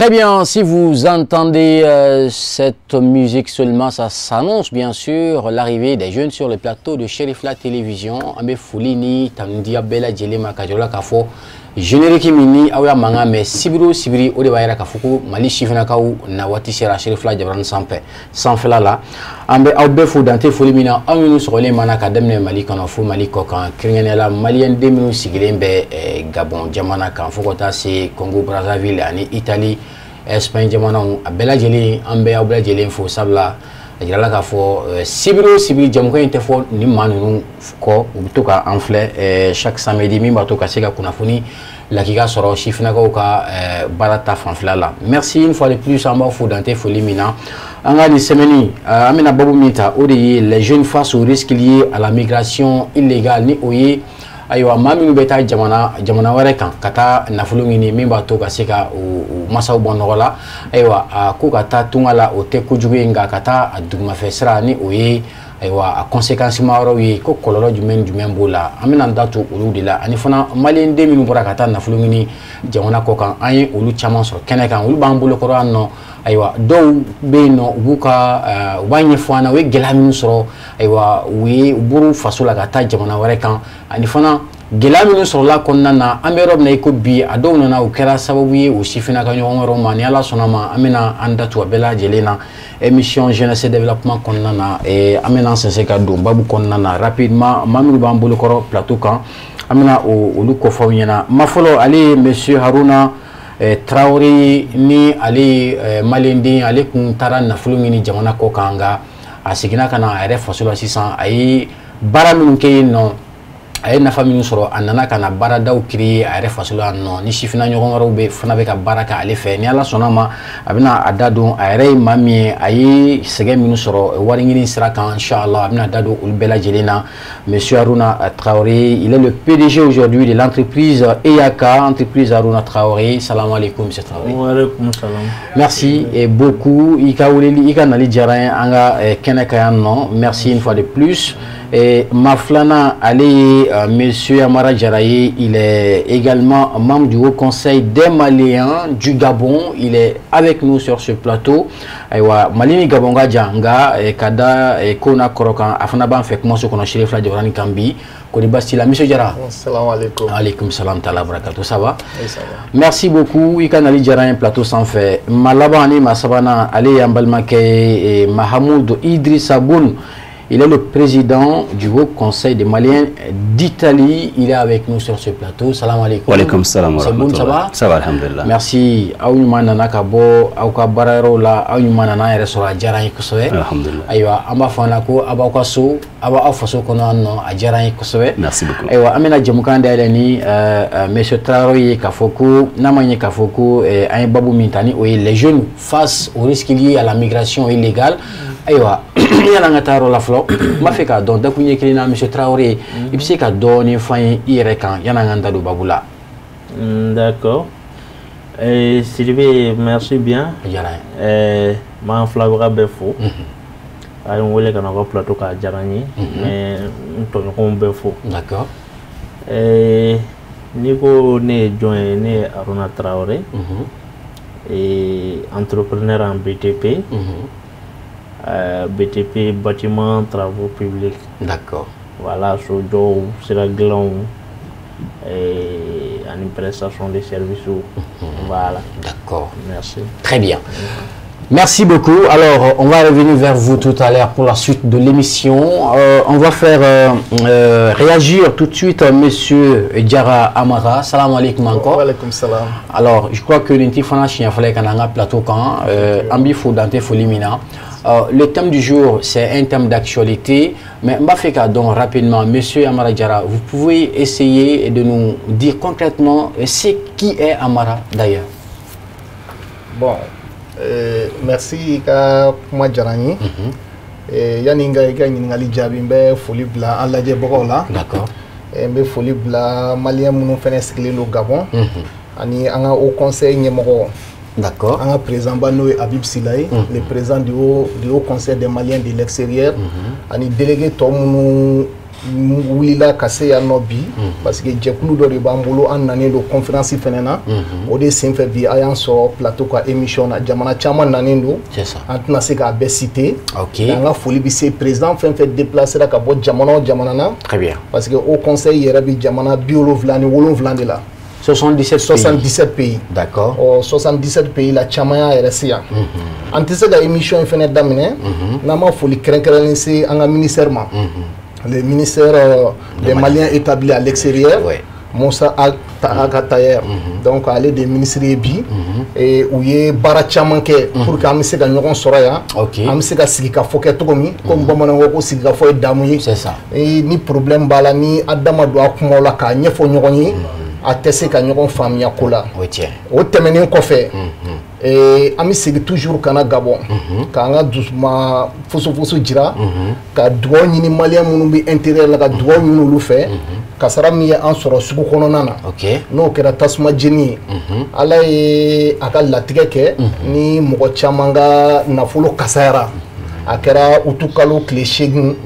Très bien, si vous entendez cette musique seulement, ça s'annonce bien sûr l'arrivée des jeunes sur le plateau de Cherifla Télévision. An bɛ foli ni tanu di bɛɛ lajɛlen ma ka jɔ la k'a fɔ générique min ni aw y'a mankan mɛn sibiri o sibiri, o de b'a yira k'a fɔ ko Mali sifinnakaw na waati sera Cherifla jabarani sanfɛ sanfɛla la. An bɛ aw bɛɛ fo dante foli min na, aw minnu sɔgɔlen mana ka daminɛ Mali kɔnɔ fo Mali kɔ kan, kɛrɛnkɛrɛnnenya la maliyɛn den minnu sigilen bɛ Gabon jamana kan fo ka taa se Congo Brazzaville ani Italie, Espagne jamanaw, a bɛɛ lajɛlen, an bɛ aw bɛɛ lajɛlen fo, sabula a jirala k'a fɔ sibiri o sibiri jamukan in tɛ fɔ nin maa ninnu kɔ, u bɛ to ka an filɛ chaque samedi, min b'a to ka se ka kunnafoni lakika sɔrɔ sifinnakaw ka baara ta fanfɛla la. Merci une fois de plus, an b'aw fo dante foli min na. An ka nin semaine, an bɛna babu min ta, o de ye les jeunes face aux risques liés à la migration illégale, ni o ye ayiwa maa minnu bɛ taa jamana jamana wɛrɛ kan ka taa nafolo ɲini, min b'a to ka se ka u masaw bɔ nɔgɔ la. Ayiwa, a ko ka taa tunga la, o tɛ kojugu ye, nka ka taa a dugumafɛ sira ni o ye, ayiwa, a conséquence ma wɛrɛw ye, ko kɔlɔlɔ jumɛn ni jumɛn b'o la, an bɛna da to olu de la. Ani fana maliyɛn den minnu bɔra ka taa nafolo ɲini jamana kɔ kan, an ye olu caman sɔrɔ kɛnɛ kan, olu b'an bolo kɔrɔ yan nɔ. Ayiwa, dɔw bɛ yen nɔ, u b'u ka u b'a ɲɛfɔ an na u ye gɛlɛya minnu sɔrɔ, ayiwa, u ye u bɔr'u faso la ka taa jamana wɛrɛ kan, ani fana gɛlɛya minnu sɔrɔla kɔnɔna na. An bɛ yɔrɔ min na i ko bi, a dɔw nana, u kɛra sababu ye u sifinnaka ɲɔgɔn wɛrɛw ma. Ni Ala sɔnna ma, an bɛna an da tu a bɛɛ lajɛlen na émission jeunesse développement kɔnɔna na. An bɛna an sɛnsɛn ka don babu kɔnɔna na rapidement. Maa minnu b'an bolokɔrɔ plateau kan, an bɛna olu kofɔ aw ɲɛna. Ma fɔlɔ, ale ye monsieur Haruna Traoré, ni ale ye maliyɛnden, ale kun taara nafolo ɲini jamana kɔ kan, nka a seginna ka na a yɛrɛ faso la sisan. A ye baara minnu kɛ yen nɔ, a ye nafa minnu sɔrɔ, a nana ka na baaradaw créer a yɛrɛ faso la yan nɔ, ni sifinna ɲɔgɔn wɛrɛw bɛ fana bɛ ka baara kɛ ale fɛ. Ni Ala sɔnna ma, a bɛna a da don a yɛrɛ ye maa min ye, a ye sɛgɛn minnu sɔrɔ wari ɲini sira kan, inchallah a bɛna da don olu bɛɛ lajɛlen na. Monsieur Haruna Traoré, il est le PDG aujourd'hui de l'entreprise EAK, entreprise Haruna Traoré. Salam alaikum, monsieur Traoré. Wa alaikum salam. Merci et beaucoup. I ka weleli, i ka nali diyara n ye an ka kɛnɛ kan yan nɔ. Merci une fois de plus. Et ma filanan, ale ye monsieur Amara Diarra ye, il est également membre du Haut Conseil des Maliens du Gabon. Il est avec nous sur ce plateau. Ayiwa, Mali ni Gabon ka jan, nka ka da ko n'a kɔrɔ kan, a fana b'an fɛ kumaso kɔnɔ Cherifla Jabarani kan bi. Kɔni baasi t'i la, monsieur Diarra? Salam alaikum. Alaikum salam ta'ala barakatuh. Ça va? Oui, ça va. Merci beaucoup. I ka nali diyara n ye plateau sanfɛ. Ma laban ani ma sabanan, ale y'an balimakɛ ye, Mahamoud Idrissa Boun. Il est le président du Haut Conseil des Maliens d'Italie. Il est avec nous sur ce plateau. Salam alaikum. Wa alaikum salam wa C'est bon, ça va? Ça va, alhamdulillah. Merci. Aw ɲuman nana ka bɔ aw ka baarayɔrɔw la, aw ɲuman nana an yɛrɛ sɔrɔ, a diyara an ye kosɛbɛ. Alhamdulillah. Ayiwa, an b'a fɔ an na ko aw b'aw ka so, aw b'aw faso kɔnɔ yan nɔ, a diyara an ye kosɛbɛ. Merci beaucoup. Ayiwa, an bɛna jɛmukan dayɛlɛ ni monsieur Traoré ye, k'a fɔ ko n'a ma ɲɛ k'a fɔ ko an ye babu min ta, ni o ye les jeunes face aux risques liés à la migration illégale. Ayiwa, yan'an ka taa yɔrɔ la fɔlɔ, n b'a fɛ k'a dɔn dakuruɲɛ kelen na, monsieur Traoré, i bɛ se ka dɔɔnin fɔ an ye i yɛrɛ kan yan'an k'an da don babu la? D'accord. Sidibé, merci bien. A diyara n ye. M'an filɛbaga bɛɛ fo. A ye n wele ka na aw ka plateau k'a diyara n ye. Mais n tɔɲɔgɔnw bɛɛ fo. N'i ko ne ye jɔn ye, ne ye Haruna Traoré. Et entrepreneur en BTP. BTP, bâtiment travaux publics. Voilà, sojɔw, sira dilanw et ani prestation de services. Voilà. Merci. Très bien. Merci beaucoup. Alors, on va revenir vers vous tout à l'heure pour la suite de l'émission. On va faire réagir tout de suite monsieur Diarra Amara. Salam alaikum encore. Wa alaikum salam. Alors, je crois que nin t'i fana siɲɛ fɔlɔ ye ka na an ka plateau kan. An b'i fo dante foli min na. Le thème du jour, c'est un thème d'actualité, mais n b'a fɛ k'a dɔn rapidement, monsieur Amara Diarra, vous pouvez essayer de nous dire concrètement ce qui est Amara d'ailleurs? Bon, merci, i ka kuma diyara n ye. Yani n ka i ka ɲininkali jaabi, n bɛ foli bila an lajɛbagaw la. N bɛ foli bila maliyɛn minnu fana sigilen don Gabon ani an ka haut conseil ɲɛmɔgɔ. An ka président ba, n'o ye Habib Sila ye, le président du haut conseil des Maliens de l'extérieur, ani délégué tɔ minnu wulila ka se yan nɔ bi parce que jɛkulu dɔ de b'an bolo, an nanen don conférence fɛnɛ na. O de senfɛ bi a y'an sɔrɔ plateau ka émission na. Jamana caman nanen don, an tɛna se k'a bɛɛ citer. An ka foli bɛ se président fɛn fɛn déplacera ka bɔ jamana o jamana na. Très bien. Parce que Haut Conseil yɛrɛ bɛ jamana 77 de la. 77 pays. 77 pays. D'accord. 77 pays la caman y'a yɛrɛ se yan. An tɛ se ka émission in fɛnɛ daminɛ n'an ma foli kɛrɛnkɛrɛnnen se an ka ministère ma. Le ministère des Maliens établis à l'extérieur, Moussa Ag Attaher, donc ale de ministre ye bi, u ye baara caman kɛ pour que an bɛ se ka ɲɔgɔn sɔrɔ yan, an bɛ se ka sigikafɔ kɛ cogo min, komi bamananw ko ko sigikafɔ ye damu ye. C'est ça. Ni problème b'a la, ni a da ma don a kumaw la k'a ɲɛfɔ ɲɔgɔn ye, a tɛ se ka ɲɔgɔn faamuya ko la. O tɛmɛnen kɔfɛ, an bɛ segin toujours ka na Gabon, k'an ka dusuma fosofoso jira, ka dugawu ɲini Malien minnu bɛ intérieur la, ka dugawu ɲini olu fɛ. Kasara min ye an sɔrɔ sugu kɔnɔna na, n'o kɛra tasuma jeni ye, Ala ye a ka latigɛ kɛ ni mɔgɔ caman ka nafolo kasayara. A kɛra utukalo tile 8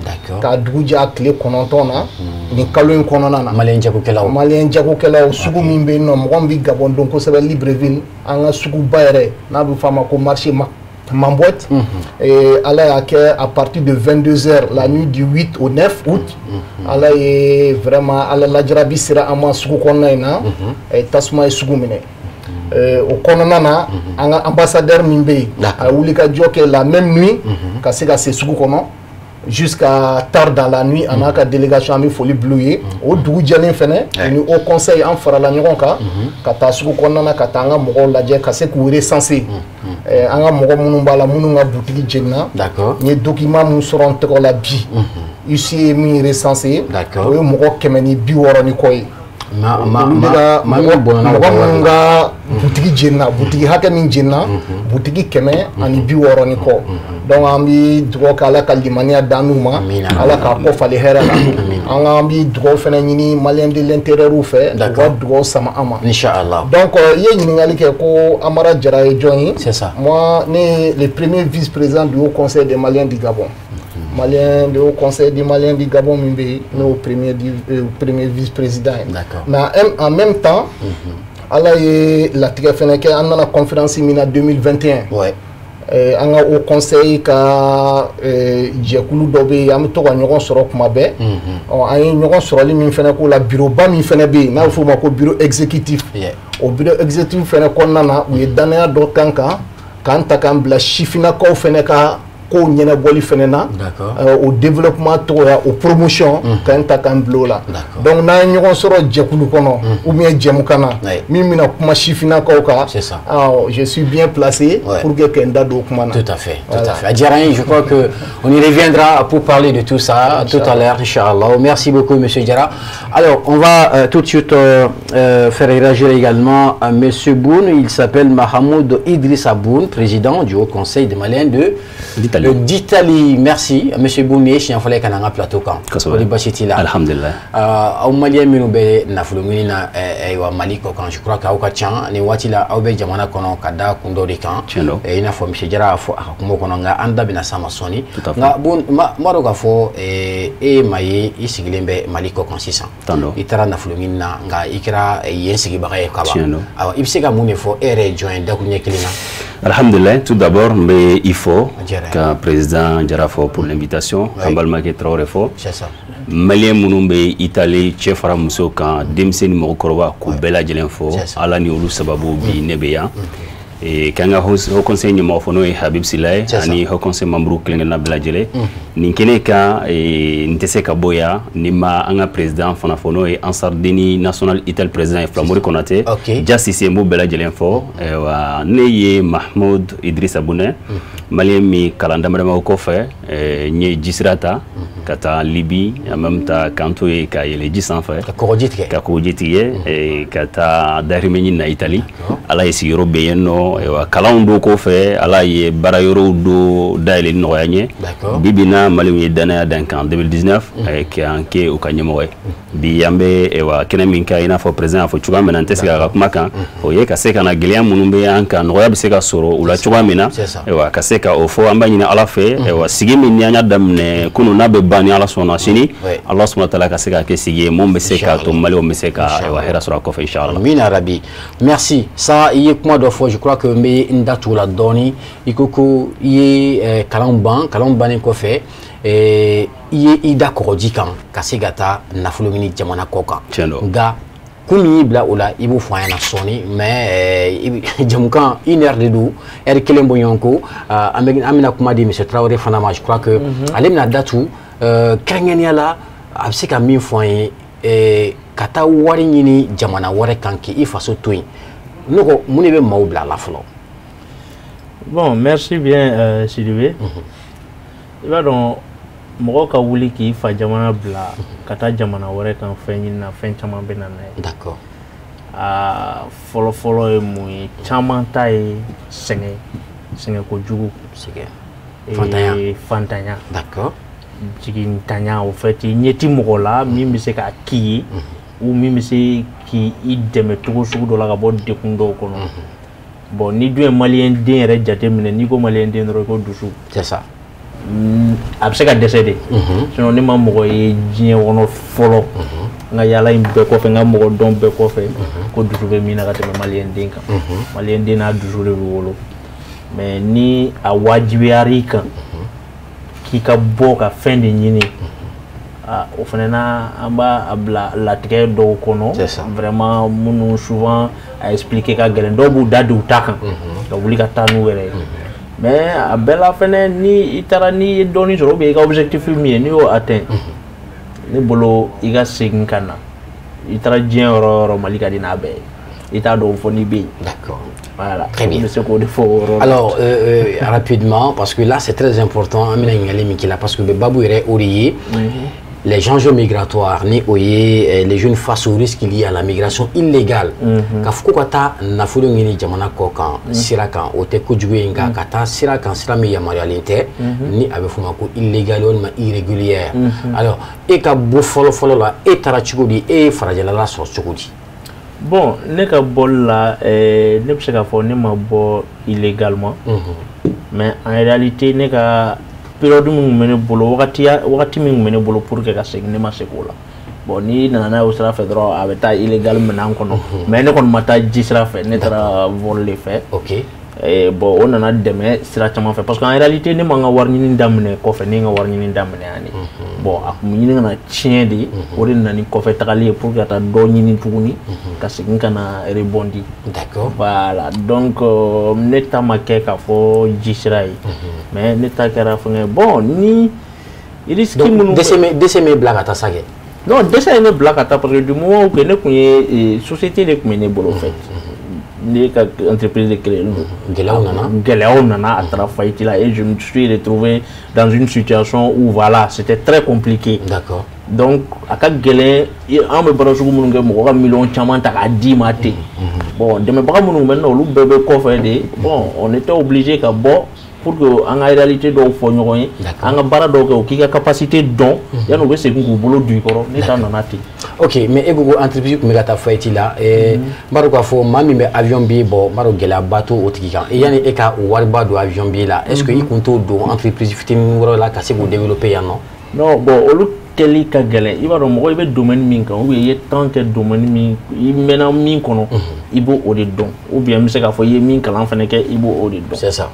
ka dugu jɛ a tile 9 na nin kalo in kɔnɔna na. Malien jagokɛlaw, Malien jagokɛlaw, sugu min bɛ yen nɔ, mɔgɔ min bɛ Gabon dɔn kosɛbɛ, Libreville, an ka suguba yɛrɛ n'a bɛ f'a ma ko marché Mamboite. Ala y'a kɛ à partir de 22h la nuit du 8 au 9 août, Ala ye vraiment Ala lajarabi sera an ma sugu kɔnɔna in na, tasuma ye sugu minɛ. O kɔnɔna na, an ka ambassadeur min bɛ yen, a ye wulikajɔ kɛ la même nuit ka se ka se sugu kɔnɔ jusqu'à tard dans la nuit, a n'a ka délégation, an bɛ foli bila u ye. O dugu jɛlen fɛnɛ, ni Haut Conseil an farala ɲɔgɔn kan ka taa sugu kɔnɔna na, ka taa an ka mɔgɔw lajɛ, ka se k'u recenser, an ka mɔgɔ minnu b'a la, minnu ka butigi jenina. N ye document min sɔrɔ n tɔgɔ la bi, huissier ye min recenser, o ye mɔgɔ 160 ni kɔ ye. Olu de ka mɔgɔ minnu ka butigi jenina, butigi hakɛ min jenina, butigi 160 ni kɔ. Donc an bɛ dugawu kɛ Ala ka limaniya d'an n'u ma, Ala k'a kɔ falen hɛrɛ la. An bɛ dugawu fana ɲini Malien de l'intérieur fɛ, u ka dugawu sama an ma. Inchallah. Donc i ye ɲininkali kɛ ko Amara Jara ye jɔn ye? C'est ça. Moi, ne ye le premier vice-président du Haut Conseil des Maliens du Gabon. Malien du Haut Conseil des Maliens du Gabon min bɛ yen, n'o premier vice-président ye. Mais en même temps, Ala ye latigɛ fɛnɛ kɛ, an nana conférence min na 2021. An ka Haut Conseil ka jɛkulu dɔ bɛ yen, an bɛ to ka ɲɔgɔn sɔrɔ kuma bɛɛ. An ye ɲɔgɔn sɔrɔli min fɛnɛ k'o la, bureau ba min fɛnɛ bɛ yen n'a bɛ f'o ma ko bureau exécutif. O bureau exécutif fɛnɛ kɔnɔna na, u ye danaya dɔ kan k'an ta k'an bila sifinnakaw fɛnɛ ka kow ɲɛnabɔli fɛnɛ na, o développement tɔgɔya, o promotion, k'an ta k'an bila o la. Donc n'an ye ɲɔgɔn sɔrɔ jɛkulu kɔnɔ ou bien jɛmukan na min bɛna kuma sifinnakaw kan, je suis bien placé pour que k'an da don o kuma na. Tout à fait, tout à fait. A diyara n ye, je crois que on y reviendra pour parler de tout ça tout à l'heure, inchallah. Merci beaucoup, monsieur Diarra. Alors, on va tout de suite faire réagir également à monsieur Boun. Il s'appelle Mahamoud Idrissa Boun, président du Haut Conseil des Maliens de d'Italie. Merci monsieur Boun, siɲɛ fɔlɔ ye ka na an ka plateau kan. O de basi t'i la? Alhamdulillah. Aw Malien minnu bɛ nafolo ɲini na ayiwa Mali kɔ kan, je crois que aw ka ca nin waati la, aw bɛ jamana kɔnɔ ka da kun dɔ de kan. I n'a fɔ monsieur Diarra y'a fɔ a ka kuma kɔnɔ, nka an da bɛna s'a ma sɔɔni. Nka Boun, n b'a dɔn k'a fɔ e ye maa ye, i sigilen bɛ Mali kɔ kan sisan. I taara nafolo ɲini na, nka i kɛra yen sigibaga ye kaban. Ayiwa, i bɛ se ka mun de fɔ, e yɛrɛ ye jɔn ye dakuruɲɛ kelen na? Alhamdulillah, tout d'abord n bɛ i fo ka président Diarra fo pour l'invitation, an balimakɛ Traoré fo. C'est ça. Malien minnu bɛ Italie, cɛ fara muso kan, denmisɛnnin mɔgɔkɔrɔba, k'u bɛɛ lajɛlen fo. Ala ni olu sababu bi ne bɛ yan. K'an ka Haut Conseil ɲɛmɔgɔ fo, n'o ye Habib Sila ye, ani Haut Conseil membre kelen-kelenna bɛɛ lajɛlen. Nin kɛnɛ kan, n tɛ se ka bɔ yan ni ma an ka président fana fo, n'o ye Ansar Deni national Italie président ye, Flamori Konate. Dia Cissé, n b'u bɛɛ lajɛlen fo. Ayiwa, ne ye Mahmoud Idrissa Boune, Malien min kalan dama dama kɔfɛ n ye jisira ta ka taa Libi, en même temps k'an to yen ka yɛlɛ ji sanfɛ, ka kɔgɔji tigɛ, ka kɔgɔji tigɛ, ka taa dahirimɛ ɲini na Italie. Ala ye sigiyɔrɔ bɛ yen nɔ. Ayiwa, kalanw do kɔfɛ, Ala ye baara yɔrɔw do dayɛlɛ nɔgɔya n ye. Bi bi in na, Maliw ye danaya dan kan 2019 k'an kɛ u ka ɲɛmɔgɔ ye. Bi an bɛ wa kɛnɛ min kan, i n'a fɔ président y'a fɔ cogoya min na, n tɛ segin a ka kuma kan, o ye ka se ka na gɛlɛya minnu bɛ an kan, nɔgɔya bɛ se ka sɔrɔ u la cogoya min na, ayiwa, ka se ka o fɔ. An b'a ɲini Ala fɛ, ayiwa, sigi min ni an y'a daminɛ kunun, n'a bɛ ban ni Ala sɔnna sini, Ala subahana taala ka se ka kɛ sigi ye mun bɛ se k'a to Maliyɛnw bɛ se ka, ayiwa, hɛrɛ sɔrɔ a kɔfɛ, inchallah. Amina rabi. Merci. Ça, i ye kuma dɔ fɔ, je crois que n bɛ n da tugu la dɔɔni. I ko ko i ye kalan ban, kalan bannen kɔfɛ, i ye i da kɔgɔji kan ka se ka taa nafolo ɲini jamana kɔ kan. Nka kun min y'i bila o la, i b'o fɔ an ɲɛna sɔɔni. Mais jamukan une heure de don, heure kelen bɔ ɲɔgɔn ko, an bɛna kuma di monsieur Traoré fana ma. Je crois que ale bɛna datu kɛrɛnkɛrɛnnenya la, a bɛ se ka min fɔ an ye, ka taa wari ɲini jamana wɛrɛ kan k'i faso to yen. Ne ko, mun de bɛ maaw bila a la fɔlɔ? Bon, merci bien, Sidibé. I b'a dɔn, mɔgɔ ka wuli k'i fa jamana bila ka taa jamana wɛrɛ kan fɛn ɲini na, fɛn caman bɛ na n'a ye. D'accord. Aa, fɔlɔ fɔlɔ ye mun ye? Caman ta ye sɛgɛn, sɛgɛn kojugu. Sɛgɛn. Fantanya. Fantanya. D'accord. Jigintanya, au fait, i ɲɛ ti mɔgɔ la min bɛ se k'a k'i ye ou min bɛ se k'i dɛmɛ cogo sugu dɔ la ka bɔ degun dɔw kɔnɔ. Bon, ni dun ye maliyɛn den yɛrɛ jateminɛ, n'i ko maliyɛn den dɔrɔn, i ko dusu. C'est ça. A bɛ se ka dɛsɛ de, sinon ne ma mɔgɔ ye diɲɛ kɔnɔ fɔlɔ, n ka yaala in bɛɛ kɔfɛ, n ka mɔgɔ dɔn bɛɛ kɔfɛ, ko dusu bɛ min na ka tɛmɛ maliyɛn den kan. Maliyɛn den n'a dusu de bɛ wolo. Mais ni a wajibiyara i kan k'i ka bɔ ka fɛn de ɲini, o fana na, an b'a bila latigɛ dɔw kɔnɔ vraiment minnu souvent a expliquer ka gɛlɛn. Dɔw b'u da don u ta kan ka wuli ka taa n'u yɛrɛ ye. Mais a bɛɛ la fɛnɛ, ni i taara, n'i ye dɔɔnin sɔrɔ ou bien i ka objectif min ye, n'i y'o atteint, ne bolo i ka segin ka na. I taara diɲɛ yɔrɔ o yɔrɔ, Mali ka di n'a bɛɛ ye. I t'a dɔn fɔ n'i bɛ yen. D'accord. Voilà. Très bien. N bɛ se k'o de fɔ o yɔrɔ la. Alors, rapidement, parce que là c'est très important, an bɛna ɲininkali min k'i la, parce que babu yɛrɛ o de ye les enjeux migratoires, ni o ye les jeunes face au risque lié à la migration illégale. K'a fɔ ko ka taa nafolo ɲini jamana kɔ kan sira kan, o tɛ kojugu ye, nka ka taa sira kan, sira min yamaruyalen tɛ, ni a bɛ f'o ma ko illégal walima irrégulière. Alors, e ka bɔ fɔlɔ fɔlɔ la, e taara cogo di? E ye farajɛla sɔrɔ cogo di? Bon, ne ka bɔli la, ne bɛ se k'a fɔ ne ma bɔ illégalement, mais en réalité ne ka période min tun bɛ ne bolo, wagati min tun bɛ ne bolo pour que ka segin, ne ma segin o la. Bon, n'i nana n'a ye o sira fɛ dɔrɔn, a bɛ taa illégal minɛn kɔnɔ. Mais ne kɔni ma taa ji sira fɛ, ne taara vol de fɛ. Ok. Bon, o nana dɛmɛ sira caman fɛ, parce que en réalité ne ma n ka wari ɲini daminɛ kɔfɛ, ne ye n ka wari ɲini daminɛ yan de. Bon, a kun bɛ ɲini ka na tiɲɛ de, o de nana ni kɔfɛ tagali ye pour que ka taa dɔ ɲini tuguni ka segin ka na rebondir. D'accord. Voilà, donc ne ta ma kɛ k'a fɔ ji sira ye, mais ne ta kɛra fɛngɛ. Bon, ni risque minnu. Dɛsɛ m'e bila ka taa sa kɛ? Non, dɛsɛ ye ne bila ka taa, parce que du moment où que ne kun ye société de kun bɛ ne bolo, fait ne ka entreprise de créer don. Gɛlɛyaw nana. Gɛlɛyaw nana, a taara faillite la et je me suis retrouvé dans une situation où voilà, c'était très compliqué. D'accord. Donc a ka gɛlɛn, an bɛ baara sugu minnu kɛ, mɔgɔ ka miliyɔn caman ta k'a d'i ma ten. Bon, dɛmɛbaga minnu bɛ na, olu bɛɛ bɛ kɔfɛ de. Bon, on était obligé ka bɔ pour que an ka réalité dɔw fɔ ɲɔgɔn ye, an ka baara dɔw kɛ, u k'i ka capacité dɔn yanni u bɛ segin k'u bolo don i kɔrɔ. Ne ta nana ten. Ok, mais e ko ko entreprise tun bɛ ka taa faillite la, n b'a dɔn k'a fɔ maa min bɛ avion billet bɔ, n b'a dɔn gɛlɛyaba t'o o tigi kan. Yanni e ka o wariba don avion billet la, est ce que i kun t'o don entreprise fitinin wɛrɛ la ka se k'o développer yan nɔ? Non, bon, olu kɛli ka gɛlɛn. I b'a dɔn, mɔgɔ i bɛ domaine min kan ou bien i ye temps kɛ domaine min, i mɛnna min kɔnɔ, i b'o o de dɔn, ou bien n bɛ se k'a fɔ i ye min kalan fana kɛ, i b'o o de dɔn. C'est ça.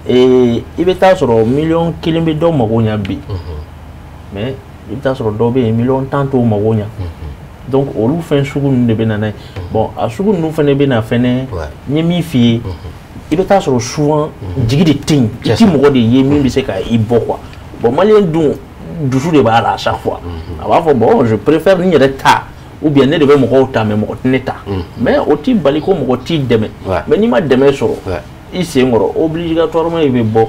Et i bɛ taa sɔrɔ miliyɔn 1 bɛ dɔw mago ɲɛ bi, mais i bɛ taa sɔrɔ dɔw bɛ yen, miliyɔn 10 t'o mago ɲɛ. Donc olu fɛn sugu ninnu de bɛ na n'a ye. Bon, a sugu ninnu fana bɛ na fɛnɛ, n ye min f'i ye, i bɛ taa sɔrɔ souvent jigi de tɛ yen, i ti mɔgɔ de ye min bɛ se ka i bɔ quoi. Bon, maliyɛn dun dusu de b'a la, à chaque fois a b'a fɔ bon, je préfère n yɛrɛ ta ou bien ne de bɛ mɔgɔw ta, mais mɔgɔ tɛ ne ta. Mais o t'i bali ko mɔgɔ t'i dɛmɛ, mais n'i ma dɛmɛ sɔrɔ i sen kɔrɔ, obligatoirement i bɛ bɔ.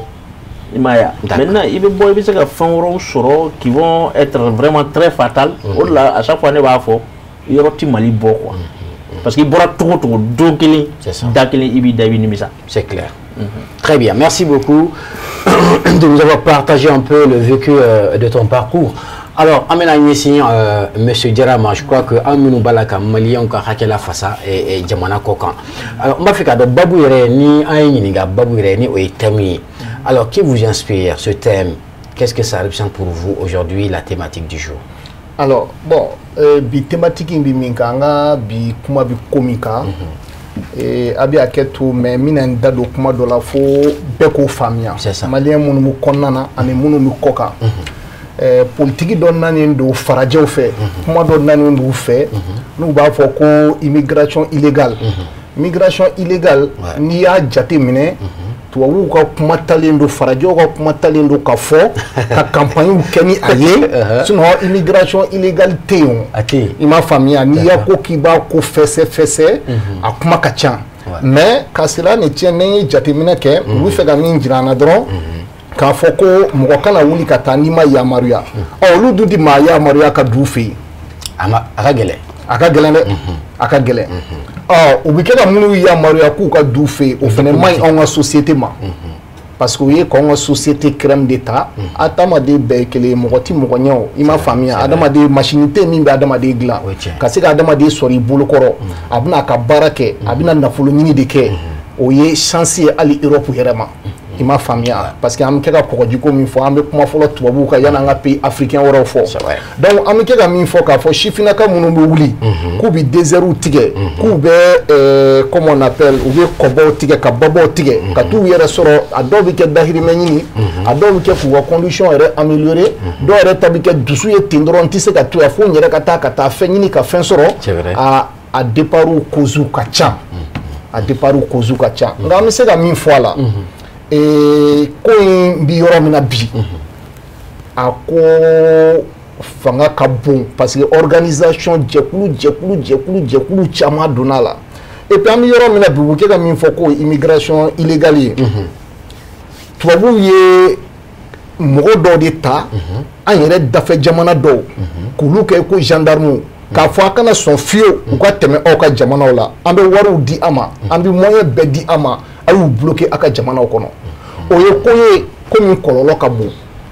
I m'a ye? Maintenant i bɛ bɔ, i bɛ se ka fɛn wɛrɛw sɔrɔ qui vont être vraiment très fatales. O de la, à chaque fois ne b'a fɔ, yɔrɔ ti Mali bɔ quoi, parce que i bɔra cogo o cogo, don kelen da kelen i b'i da, i bɛ nimisa. C'est clair. Très bien, merci beaucoup de nous avoir partagé un peu le vécu de ton parcours. Alors, an bɛna ɲɛsin monsieur Diarra ma. Je crois que an minnu b'a la ka maliyɛnw ka hakɛ lafasa jamana kɔ kan. Alors, n b'a fɛ k'a dɔn babu yɛrɛ, ni an ye ɲininka babu yɛrɛ ni o ye thème ye. Alors, qui vous inspire ce thème? Qu'est-ce que ça représente pour vous aujourd'hui, la thématique du jour? Alors, bon, bi thématique in bi min kan, an ka bi kuma bi ko min kan, a bɛ hakɛ to, mais n bɛna n da don kuma dɔ la fo bɛɛ k'o faamuya. C'est ça. Maliyɛn minnu bɛ kɔnɔna na ani minnu bɛ kɔ kan. Politiki dɔ nanen don farajɛw fɛ, kuma dɔ nanen don u fɛ n'u b'a fɔ ko immigration illégale. Migration illégale, n'i y'a jate minɛ, tubabuw ka kuma talen don, farajɛw ka kuma talen don ka fɔ ka campagne kɛ ni a ye. Sinon immigration illégale tɛ yen o. A tɛ yen. I m'a faamuya? N'i y'a ko k'i b'a ko fɛsɛ fɛsɛ, a kuma ka ca. Mais ka cela ne tient, ni ye jateminɛ kɛ, u bɛ fɛ ka min jira an na dɔrɔn, k'a fɔ ko mɔgɔ kana wuli ka taa n'i ma yamaruya. Ɔ, olu dun ti maa yamaruya ka du fɛ yen. A ma, a ka gɛlɛn. A ka gɛlɛn dɛ, a ka gɛlɛn. Ɔ, u bɛ kɛ ka minnu yamaruya k'u ka du fɛ yen, o fana man ɲi anw ka société ma, parce que o ye k'anw ka société crème de ta. Adamaden bɛɛ ye kelen ye, mɔgɔ ti mɔgɔ ɲɛ o. I m'a faamuya? Adamaden, machine tɛ min bɛ adamaden dilan. O ye tiɲɛ. Ka se ka adamaden sɔrɔ i bolokɔrɔ, a bɛna a ka baara kɛ, a bɛna nafolo ɲini de kɛ, o ye chance ye hali Europe yɛrɛ ma. I m'a faamuya? Parce que an bɛ kɛ ka kɔgɔjiko min fɔ, an bɛ kuma fɔlɔ tubabuw kan yanni an ka pays africain wɛrɛw fɔ. C'est vrai. Donc an bɛ kɛ ka min fɔ, k'a fɔ sifinnaka minnu bɛ wuli k'u bɛ désertw tigɛ, k'u bɛ comment on appelle, u bɛ kɔbaw tigɛ ka babaw tigɛ ka t'u yɛrɛ sɔrɔ, a dɔw bɛ kɛ dahirimɛ ɲini, a dɔw bɛ kɛ k'u ka condition yɛrɛ améliorer, dɔw yɛrɛ ta bɛ kɛ dusu ye ten dɔrɔn, n tɛ se ka to yan fo n yɛrɛ ka taa fɛn ɲini ka fɛn sɔrɔ. C'est vrai. A départ causes ka ca, a départ causes ka ca. Nka an bɛ se ka min fɔ a la, ko in bi yɔrɔ min na bi, a ko fanga ka bon, parce que organisation, jɛkulu jɛkulu jɛkulu jɛkulu caman donna a la. Et puis an bɛ yɔrɔ min na bi, u bɛ kɛ ka min fɔ ko immigration illégale ye, tubabuw ye mɔgɔ dɔw de ta an yɛrɛ dafɛ jamana dɔw k'olu kɛ ko gendarme, k'a fɔ a kana sɔn fiyewu u ka tɛmɛ aw ka jamanaw la. An bɛ wariw di a ma, an bɛ moyen bɛɛ di a ma, a y'u bloquer a ka jamanaw kɔnɔ. O ye ko ye ko min kɔlɔlɔ ka bon,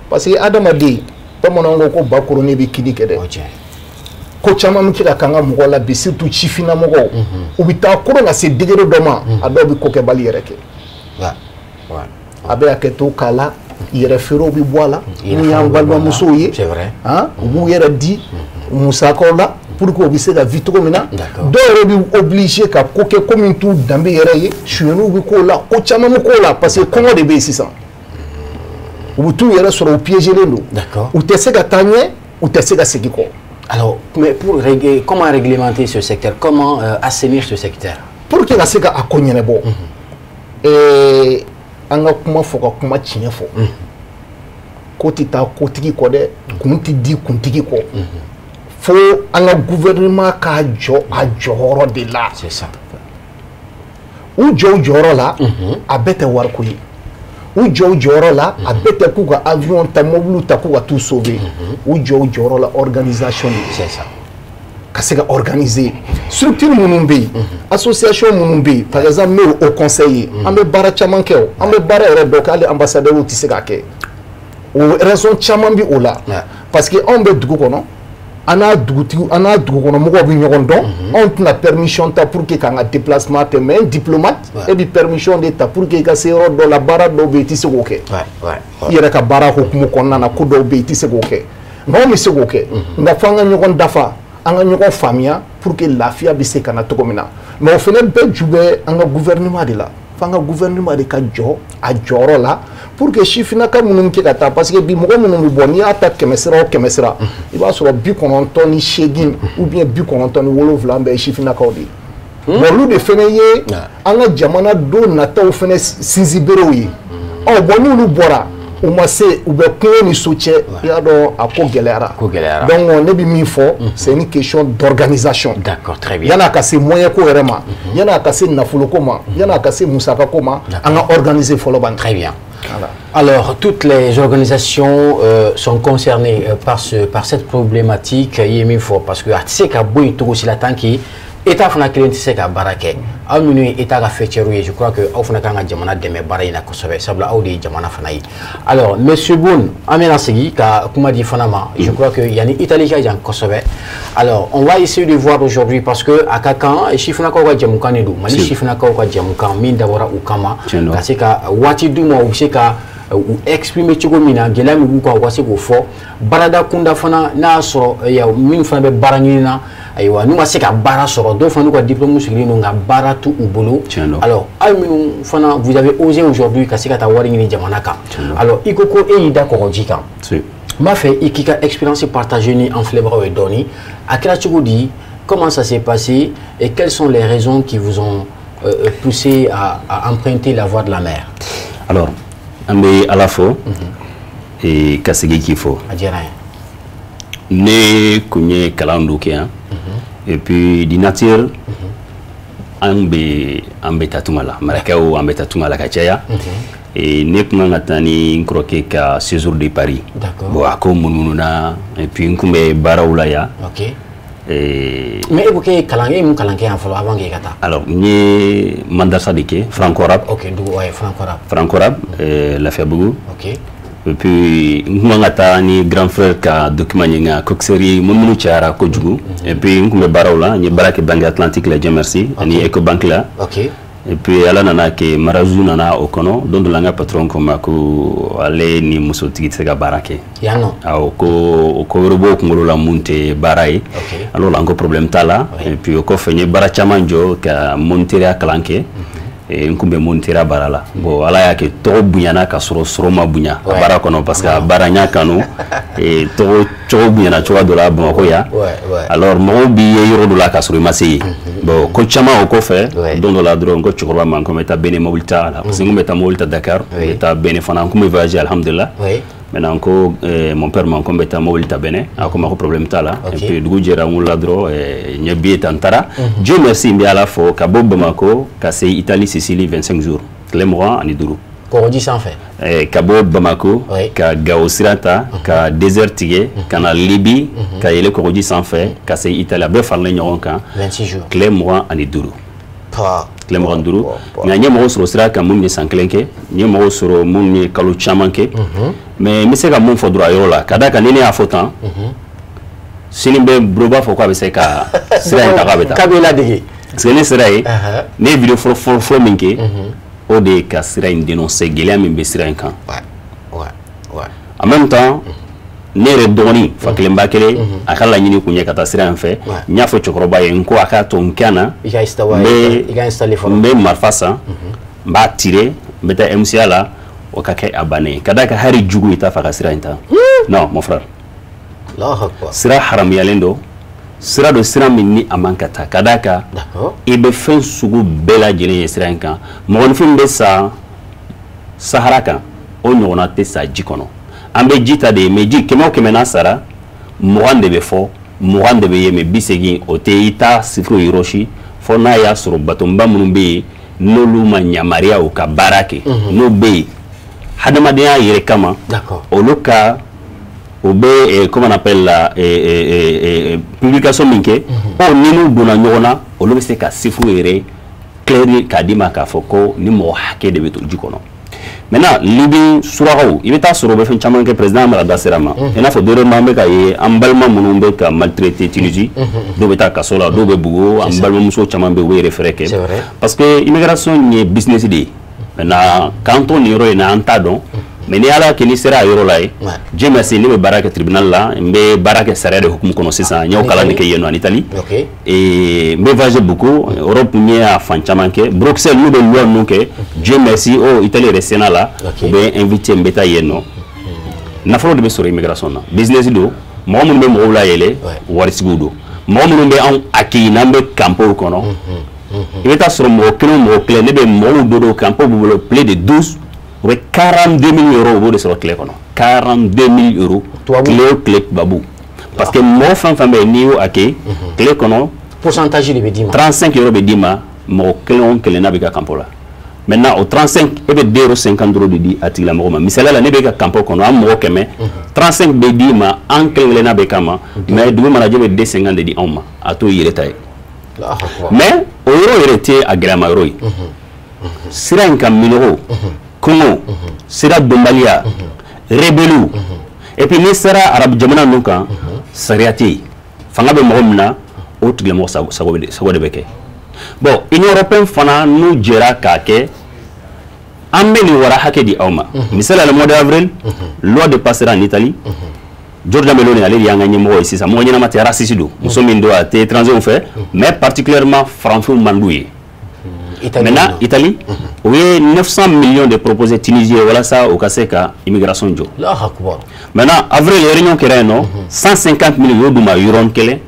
parce que adamaden, bamananw ko ko ba koronnen bɛ kini kɛ dɛ. O tiɲɛ. Ko caman bɛ kɛ ka k'an ka mɔgɔw la bi, surtout sifinna mɔgɔw, u bɛ taa koron ka se degré dɔ ma, a dɔw bɛ kokɛbali yɛrɛ kɛ. A bɛ hakɛ to k'a la, yɛrɛ feerew bɛ bɔ a la, mun y'an balimamusow ye. C'est vrai. Han, u b'u yɛrɛ di musakaw la pour que u bɛ se ka vie cogo min na. Dɔw yɛrɛ bɛ obligé ka ko kɛ ko min t'u danbe yɛrɛ ye, sonyɛniw bɛ k'o la, ko caman bɛ k'o la, parce que kɔngɔ de bɛ yen sisan. U bɛ t'u yɛrɛ sɔrɔ, u piégelen don. U tɛ se ka taa ɲɛ, u tɛ se ka segin kɔ. Alors, mais pour régler, comment réglementer ce secteur? Comment assainir ce secteur? Pour que ka se ka a ko ɲɛnabɔ, an ka kuma fɔ, ka kuma tiɲɛ fɔ, ko tɛ taa kotigi kɔ dɛ, kun tɛ di kuntigi kɔ, fo an ka gouvernement k'a jɔ a jɔyɔrɔ de la. C'est ça. U jɔ u jɔyɔrɔ la, a bɛɛ tɛ wariko ye. U jɔ u jɔyɔrɔ la, a bɛɛ tɛ k'u ka avion ta, mobili ta, k'u ka t'u sauver. U jɔ u jɔyɔrɔ la, organisation de. C'est ça. Ka se ka organiser structure minnu bɛ yen, association minnu bɛ yen, par exemple n'o ye haut conseil ye, an bɛ baara caman kɛ o, an bɛ baara yɛrɛ dɔ kɛ, hali ambassadeurs tɛ se k'a kɛ. O raison caman bɛ o la, parce que anw bɛ dugu kɔnɔ, an n'a dugutigi, an n'a dugukɔnɔmɔgɔw bɛ ɲɔgɔn dɔn. Anw tɛna permission ta pour que k'an ka déplacement kɛ, mais un diplomate, e bɛ permission de ta pour que i ka se yɔrɔ dɔ la. Baara dɔw bɛ yen, i tɛ se k'o kɛ. I yɛrɛ ka baara hukumu kɔnɔna na, ko dɔw bɛ yen, i tɛ se k'o kɛ, nka anw bɛ se k'o kɛ. Nka fo an ka ɲɔgɔn dafa, an ka ɲɔgɔn faamuya pour que lafiya bɛ se ka na cogo min na. Mais o fana bɛɛ ju bɛ an ka gouvernement de la. Fo an ka gouvernement de ka jɔ a jɔyɔrɔ la pour que sifinnaka minnu bɛ kɛ ka taa, parce que bi mɔgɔ minnu bɛ bɔ, n'i y'a ta kɛmɛ sira o kɛmɛ sira, i b'a sɔrɔ 98 ou bien 97 bɛɛ ye sifinnakaw de ye. Bon, olu de fana ye an ka jamana don nataw fana sinsinberew ye. Ɔ bon, n'olu bɔra, u ma se, u bɛ kungo ni so cɛ, i y'a dɔn, a ko gɛlɛyara. Ko gɛlɛyara. Donc ne bɛ min fɔ, c'est une question d'organisation. D'accord, très bien. Yan'a ka se moyen ko yɛrɛ ma, yan'a ka se nafolo ko ma, yan'a ka se musaka ko ma, an ka organiser fɔlɔ ban. Très bien. Voilà. Alors, toutes les organisations sont concernées par cette problématique. Il y a fort parce que tu sais qu'à bout, tant que État fana kelen tɛ se ka baara kɛ. Aw minnu ye État ka faîtière ye, je crois que aw fana kan ka jamana dɛmɛ baara in na kosɛbɛ, sabula aw de ye jamana fana ye. Alors monsieur Boone, an bɛna segin ka kuma di fana ma. Je crois que yanni Italie ka jan kosɛbɛ. Alors on va essayer de voir aujourd'hui, parce que a ka kan sifinnakaw ka jɛmukan de don, Mali sifinnakaw ka jɛmukan min dabɔra u kama ka se ka waati d'u ma, u bɛ se ka u exprimer cogo min na, gɛlɛya min b'u kan u ka se k'o fɔ. Baarada kunda fana, n'a y'a sɔrɔ minnu fana bɛ baara ɲini na, ayiwa n'u ma se ka baara sɔrɔ, dɔw fana n'u ka diplôme sigilen don nka baara t'u bolo. Alors aw minnu fana, vous avez osé aujourd'hui ka se ka taa wari ɲini jamana kan. Alors i ko ko e y'i da kɔgɔji kan, n b'a fɛ i k'i ka expérience partager ni an filɛbagaw ye dɔɔni. A kɛra cogo di? Comment ça s'est passé et quelles sont les raisons qui vous ont poussé à emprunter la voie de la mer? Alors an bɛ Ala fo ka segin k'i fo. A diyara n ye. Ne kun ye kalan dɔ kɛ yan, et puis di nature an bɛ taa tunga la, marakɛw an bɛ taa tunga la ka caya. Et ne kun kan ka taa ni n kɔrɔkɛ ka séjour de Paris. Bon, a ko munumunu na, et puis n kun bɛ baaraw la yan. Ok. Mais e ko k'e ye kalan, e ye mun kalan kɛ yan fɔlɔ avant k'e ka taa? Alors n ye madrasa de kɛ, franco-arabe. Ok, dugu, ouais, franco-arabe. Franco-arabe, Lafiabugu. Ok. Et puis n kun kan ka taa ni grand frère ka document ye, nka coxerie munumunu cayara kojugu. Et puis n kun bɛ baaraw la, n ye baara kɛ Banque Atlantique la, Dieu merci, ani Ecobank la. Ok. Et puis Ala nana kɛ marazu nana o kɔnɔ, don dɔ la n ka patron ko n ma ko ale ni musotigi tɛ se ka baara kɛ. Yan nɔ? Awɔ, ko o ko wɛrɛ b'o kunkolo la mun tɛ baara ye. Alors la n ko problème t'a la. Et puis o kɔfɛ n ye baara caman jɔ ka monitɛriya kalan kɛ. N kun bɛ monitɛriya baara la. Bon, Ala y'a kɛ tɔgɔ bonyana ka sɔrɔ sɔrɔ ma bonya a baara kɔnɔ, parce que a baara n y'a kanu. Tɔgɔ cogo bonyana cogoya dɔ la Bamakɔ yan. Alors mɔgɔw b'i ye yɔrɔ dɔ la k'a sɔrɔ i ma se yen. Bon, ko caman o kɔfɛ, don dɔ la dɔrɔn n ko cɛkɔrɔba ma ko n bɛ taa Bene mobili ta la, parce que n kun bɛ taa mobili ta Dakar, n bɛ taa Bene fana, n kun bɛ voyager, alhamdulillah. Maintenant ko mon père ma ko n bɛ taa mobili ta Bene, a ko ma ko problème t'a la. Et puis dugu jɛra, n wulila dɔrɔn, n ye billet ta, n taara. Dieu merci, n bɛ Ala fo, ka bɔ Bamako ka se Italie Sicile 25 jours, tile 25. Kɔgɔji sanfɛ? Ka bɔ Bamako ka Gao sira ta, ka désert tigɛ, ka na Libye, ka yɛlɛ kɔgɔji sanfɛ ka se Italie, a bɛɛ faralen ɲɔgɔn kan. 26 jours. Tile 25. Tile 25. Nka n ye mɔgɔw sɔrɔ sira kan minnu ye san kelen kɛ, n ye mɔgɔw sɔrɔ minnu ye kalo caman kɛ. Mais n bɛ se ka mun fɔ dɔrɔn a yɔrɔ la, ka d'a kan ni ne y'a fɔ tan, sini bɛ bolo b'a fɔ k'a bɛ se ka sira in ta k'a bɛ taa. K'a bɛ ladege. Parce que ne sera yen, ne ye vidéo fɔlɔ fɔlɔ fɔlɔ min kɛ, o de ye ka sira in dénoncer, gɛlɛya min bɛ sira in kan. En même temps, ne yɛrɛ dɔgɔnin fa kelen ba kelen, a ka laɲini kun ye ka taa sira in fɛ. N y'a fɔ cɛkɔrɔba ye, n ko a k'a to n kɛ na, n bɛ marifa san, n b'a tirer, n bɛ taa MCA la, o ka kɛ a bannen ye. Ka d'a kan hali jugu i t'a fɛ ka sira in ta. Non, mon frère. Sira haramuyalen don. Sira don, sira min ni a man ka taa. Ka d'a kan i bɛ fɛn sugu bɛɛ lajɛlen ye sira in kan. Mɔgɔninfin bɛ sa Sahara kan, o ɲɔgɔnna tɛ sa ji kɔnɔ. An bɛ ji ta de ye, mais ji 100 o 100 n'a sara, 20 de bɛ fɔ, 20 de bɛ ye, mais 80 o tɛ i ta sifuru yɔrɔ si, fo n'a y'a sɔrɔ batonba minnu bɛ yen n'olu ma yamaruya u ka baara kɛ, n'o bɛ yen hadamadenya yɛrɛ kama, olu ka o bɛ comment on appelle la publication min kɛ, ɔ ni n'u donna ɲɔgɔn na, olu bɛ se ka sifuru yɛrɛ clair k'a d'i ma k'a fɔ ko ni mɔgɔ hakɛ de bɛ to ji kɔnɔ. Maintenant, Libye surakaw, i bɛ taa sɔrɔ u bɛ fɛn caman kɛ, président mara da sera ma. I n'a fɔ dɔ an bɛ ka ye an balima minnu bɛ ka maltraiter Tunisie, dɔw bɛ taa kaso la, dɔw bɛ bugo, an balimamuso caman bɛ yen u bɛ yɛrɛ fɛrɛ kɛ. Parce que immigration ye business de ye. Maintenant, k'an to nin yɔrɔ in na, an t'a dɔn. Mais ni Ala kɛ n'i sera a yɔrɔ la ye, Dieu merci, ne bɛ baara kɛ tribunal la, n bɛ baara kɛ sariya de hukumu kɔnɔ sisan, n y'o kalan de kɛ yen nɔ en Italie. Et n bɛ voyager beaucoup, Europe n ye a fan caman kɛ, Bruxelles n'u bɛ loi ninnu kɛ, Dieu merci, o Italie yɛrɛ Sénat la, u bɛ invité n bɛ taa yen nɔ. Nafolo de bɛ sɔrɔ immigration na, business don, mɔgɔ minnu bɛ mɔgɔw layɛlɛ, waritigiw don, mɔgɔ minnu bɛ anw accueillir n'an bɛ campw kɔnɔ, i bɛ taa sɔrɔ mɔgɔ kelen o mɔgɔ kelen, ne bɛ mɔgɔw dɔ don camp b'u bolo plus de 12, u bɛ 42 000 euros u b'o de sɔrɔ tile kɔnɔ, 42 000 euros tile o tile tubabu. Parce que mɔgɔ fɛn fɛn bɛ yen n'i y'o accueillir tile kɔnɔ, pourcentage de bɛ d'i ma, 35 euros bɛ d'i ma mɔgɔ kelen o kelen n'a bɛ ka camp la. Maintenant o 35 e bɛ 2,50 euros de di a tigilamɔgɔ ma. Misaliya la, ne bɛ ka camp kɔnɔ an mɔgɔ 100, 35 bɛ d'i ma an kelen kelenna bɛ kama, mais dugu mana jɛ bɛ 2,50 de di anw ma, a t'o yɛrɛ ta ye. Mais o yɔrɔ yɛrɛ tɛ a gɛlɛma yɔrɔ ye. Sira in kan minɔgɔ, kɔngɔ, sira dɔnbaliya, rebelles. Et puis n'i sera arabu jamana ninnu kan, sariya tɛ yen. Fanga bɛ mɔgɔ min na, o tigilamɔgɔ sago de bɛ kɛ. Bon, Union européenne fana n'u jɛra k'a kɛ, an bɛ nin wara hakɛ di aw ma. Misali la, le mois d'avril, loi de passera en Italie. Giorgia Meloni, ale de y'an ka ɲɛmɔgɔ ye sisan. Mɔgɔ ɲɛnama tɛ, raciste don. Muso min don, a tɛ étranger fɛ, mais particulièrement faranfinw man d'u ye. Maintenant, Italie, o ye 900 millions de proposé Tunisie ye walasa u ka se ka immigration jɔ. Maintenant, avril, réunion kɛra yen nɔ, 150 000 u y'o d'u ma yɔrɔnin kelen.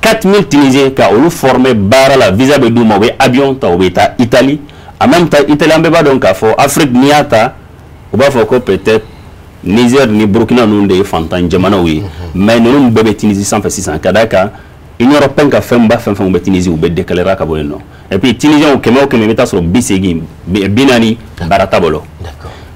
4000 Tunisiens ka olu former baara la, visa bɛ d'u ma, u bɛ avion ta, u bɛ taa Italie. En même temps, Italie, an bɛɛ b'a dɔn k'a fɔ Afrique, n'i y'a ta, u b'a fɔ ko peut-être Niger ni Burkina ninnu de ye fantan jamanaw ye, mais ninnu bɛɛ bɛ Tunisie sanfɛ sisan, ka d'a kan Union européenne ka fɛnba fɛn fɛn bɛ Tunisie, u bɛɛ décalera ka bɔ yen nɔ. Et puis Tunisiens 100 o 100, i bɛ taa sɔrɔ 80, 40 baara t'a bolo.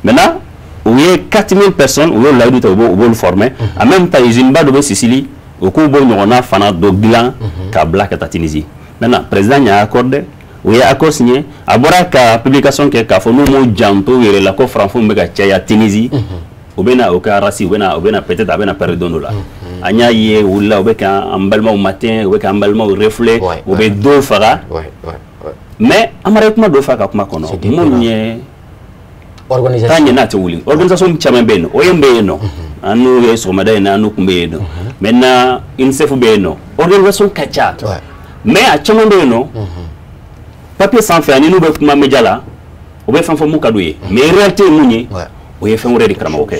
Maintenant, u ye 4000 personnes, u y'o layidu ta, u b'olu former. En même temps, usine ba dɔ bɛ Sicile, u k'u b'o ɲɔgɔnna fana dɔ dilan k'a bila ka taa Tunisie. Maintenant, président y'a accordé, u ye accord signé, a bɔra ka publication kɛ k'a fɔ n'u m'u janto u yɛrɛ la ko faranfinw bɛ ka caya Tunisie, u bɛ na u ka race, u bɛ na peut-être a bɛ na perdre don dɔ la. An y'a ye u wulila, u bɛ k'an balimaw matin, u bɛ k'an balimaw refouler, u bɛ dɔw faga. Mais Amara ye kuma dɔ fɔ a ka kuma kɔnɔ, minnu ye taa ɲɛ n'a tɛ wuli. Organisation caman bɛ yen nɔ, OIM bɛ yen nɔ, an n'u ye sɔgɔmada in na, an n'u tun bɛ yen nɔ. Maintenant, UNICEF bɛ yen nɔ, organisation ka ca, mais a caman bɛ yen nɔ, papier sanfɛ ani n'u bɛ kuma média la, u bɛ fɛn fɔ mun ka d'u ye, mais réalité ye mun ye, o ye fɛn wɛrɛ de, karamɔgɔkɛ.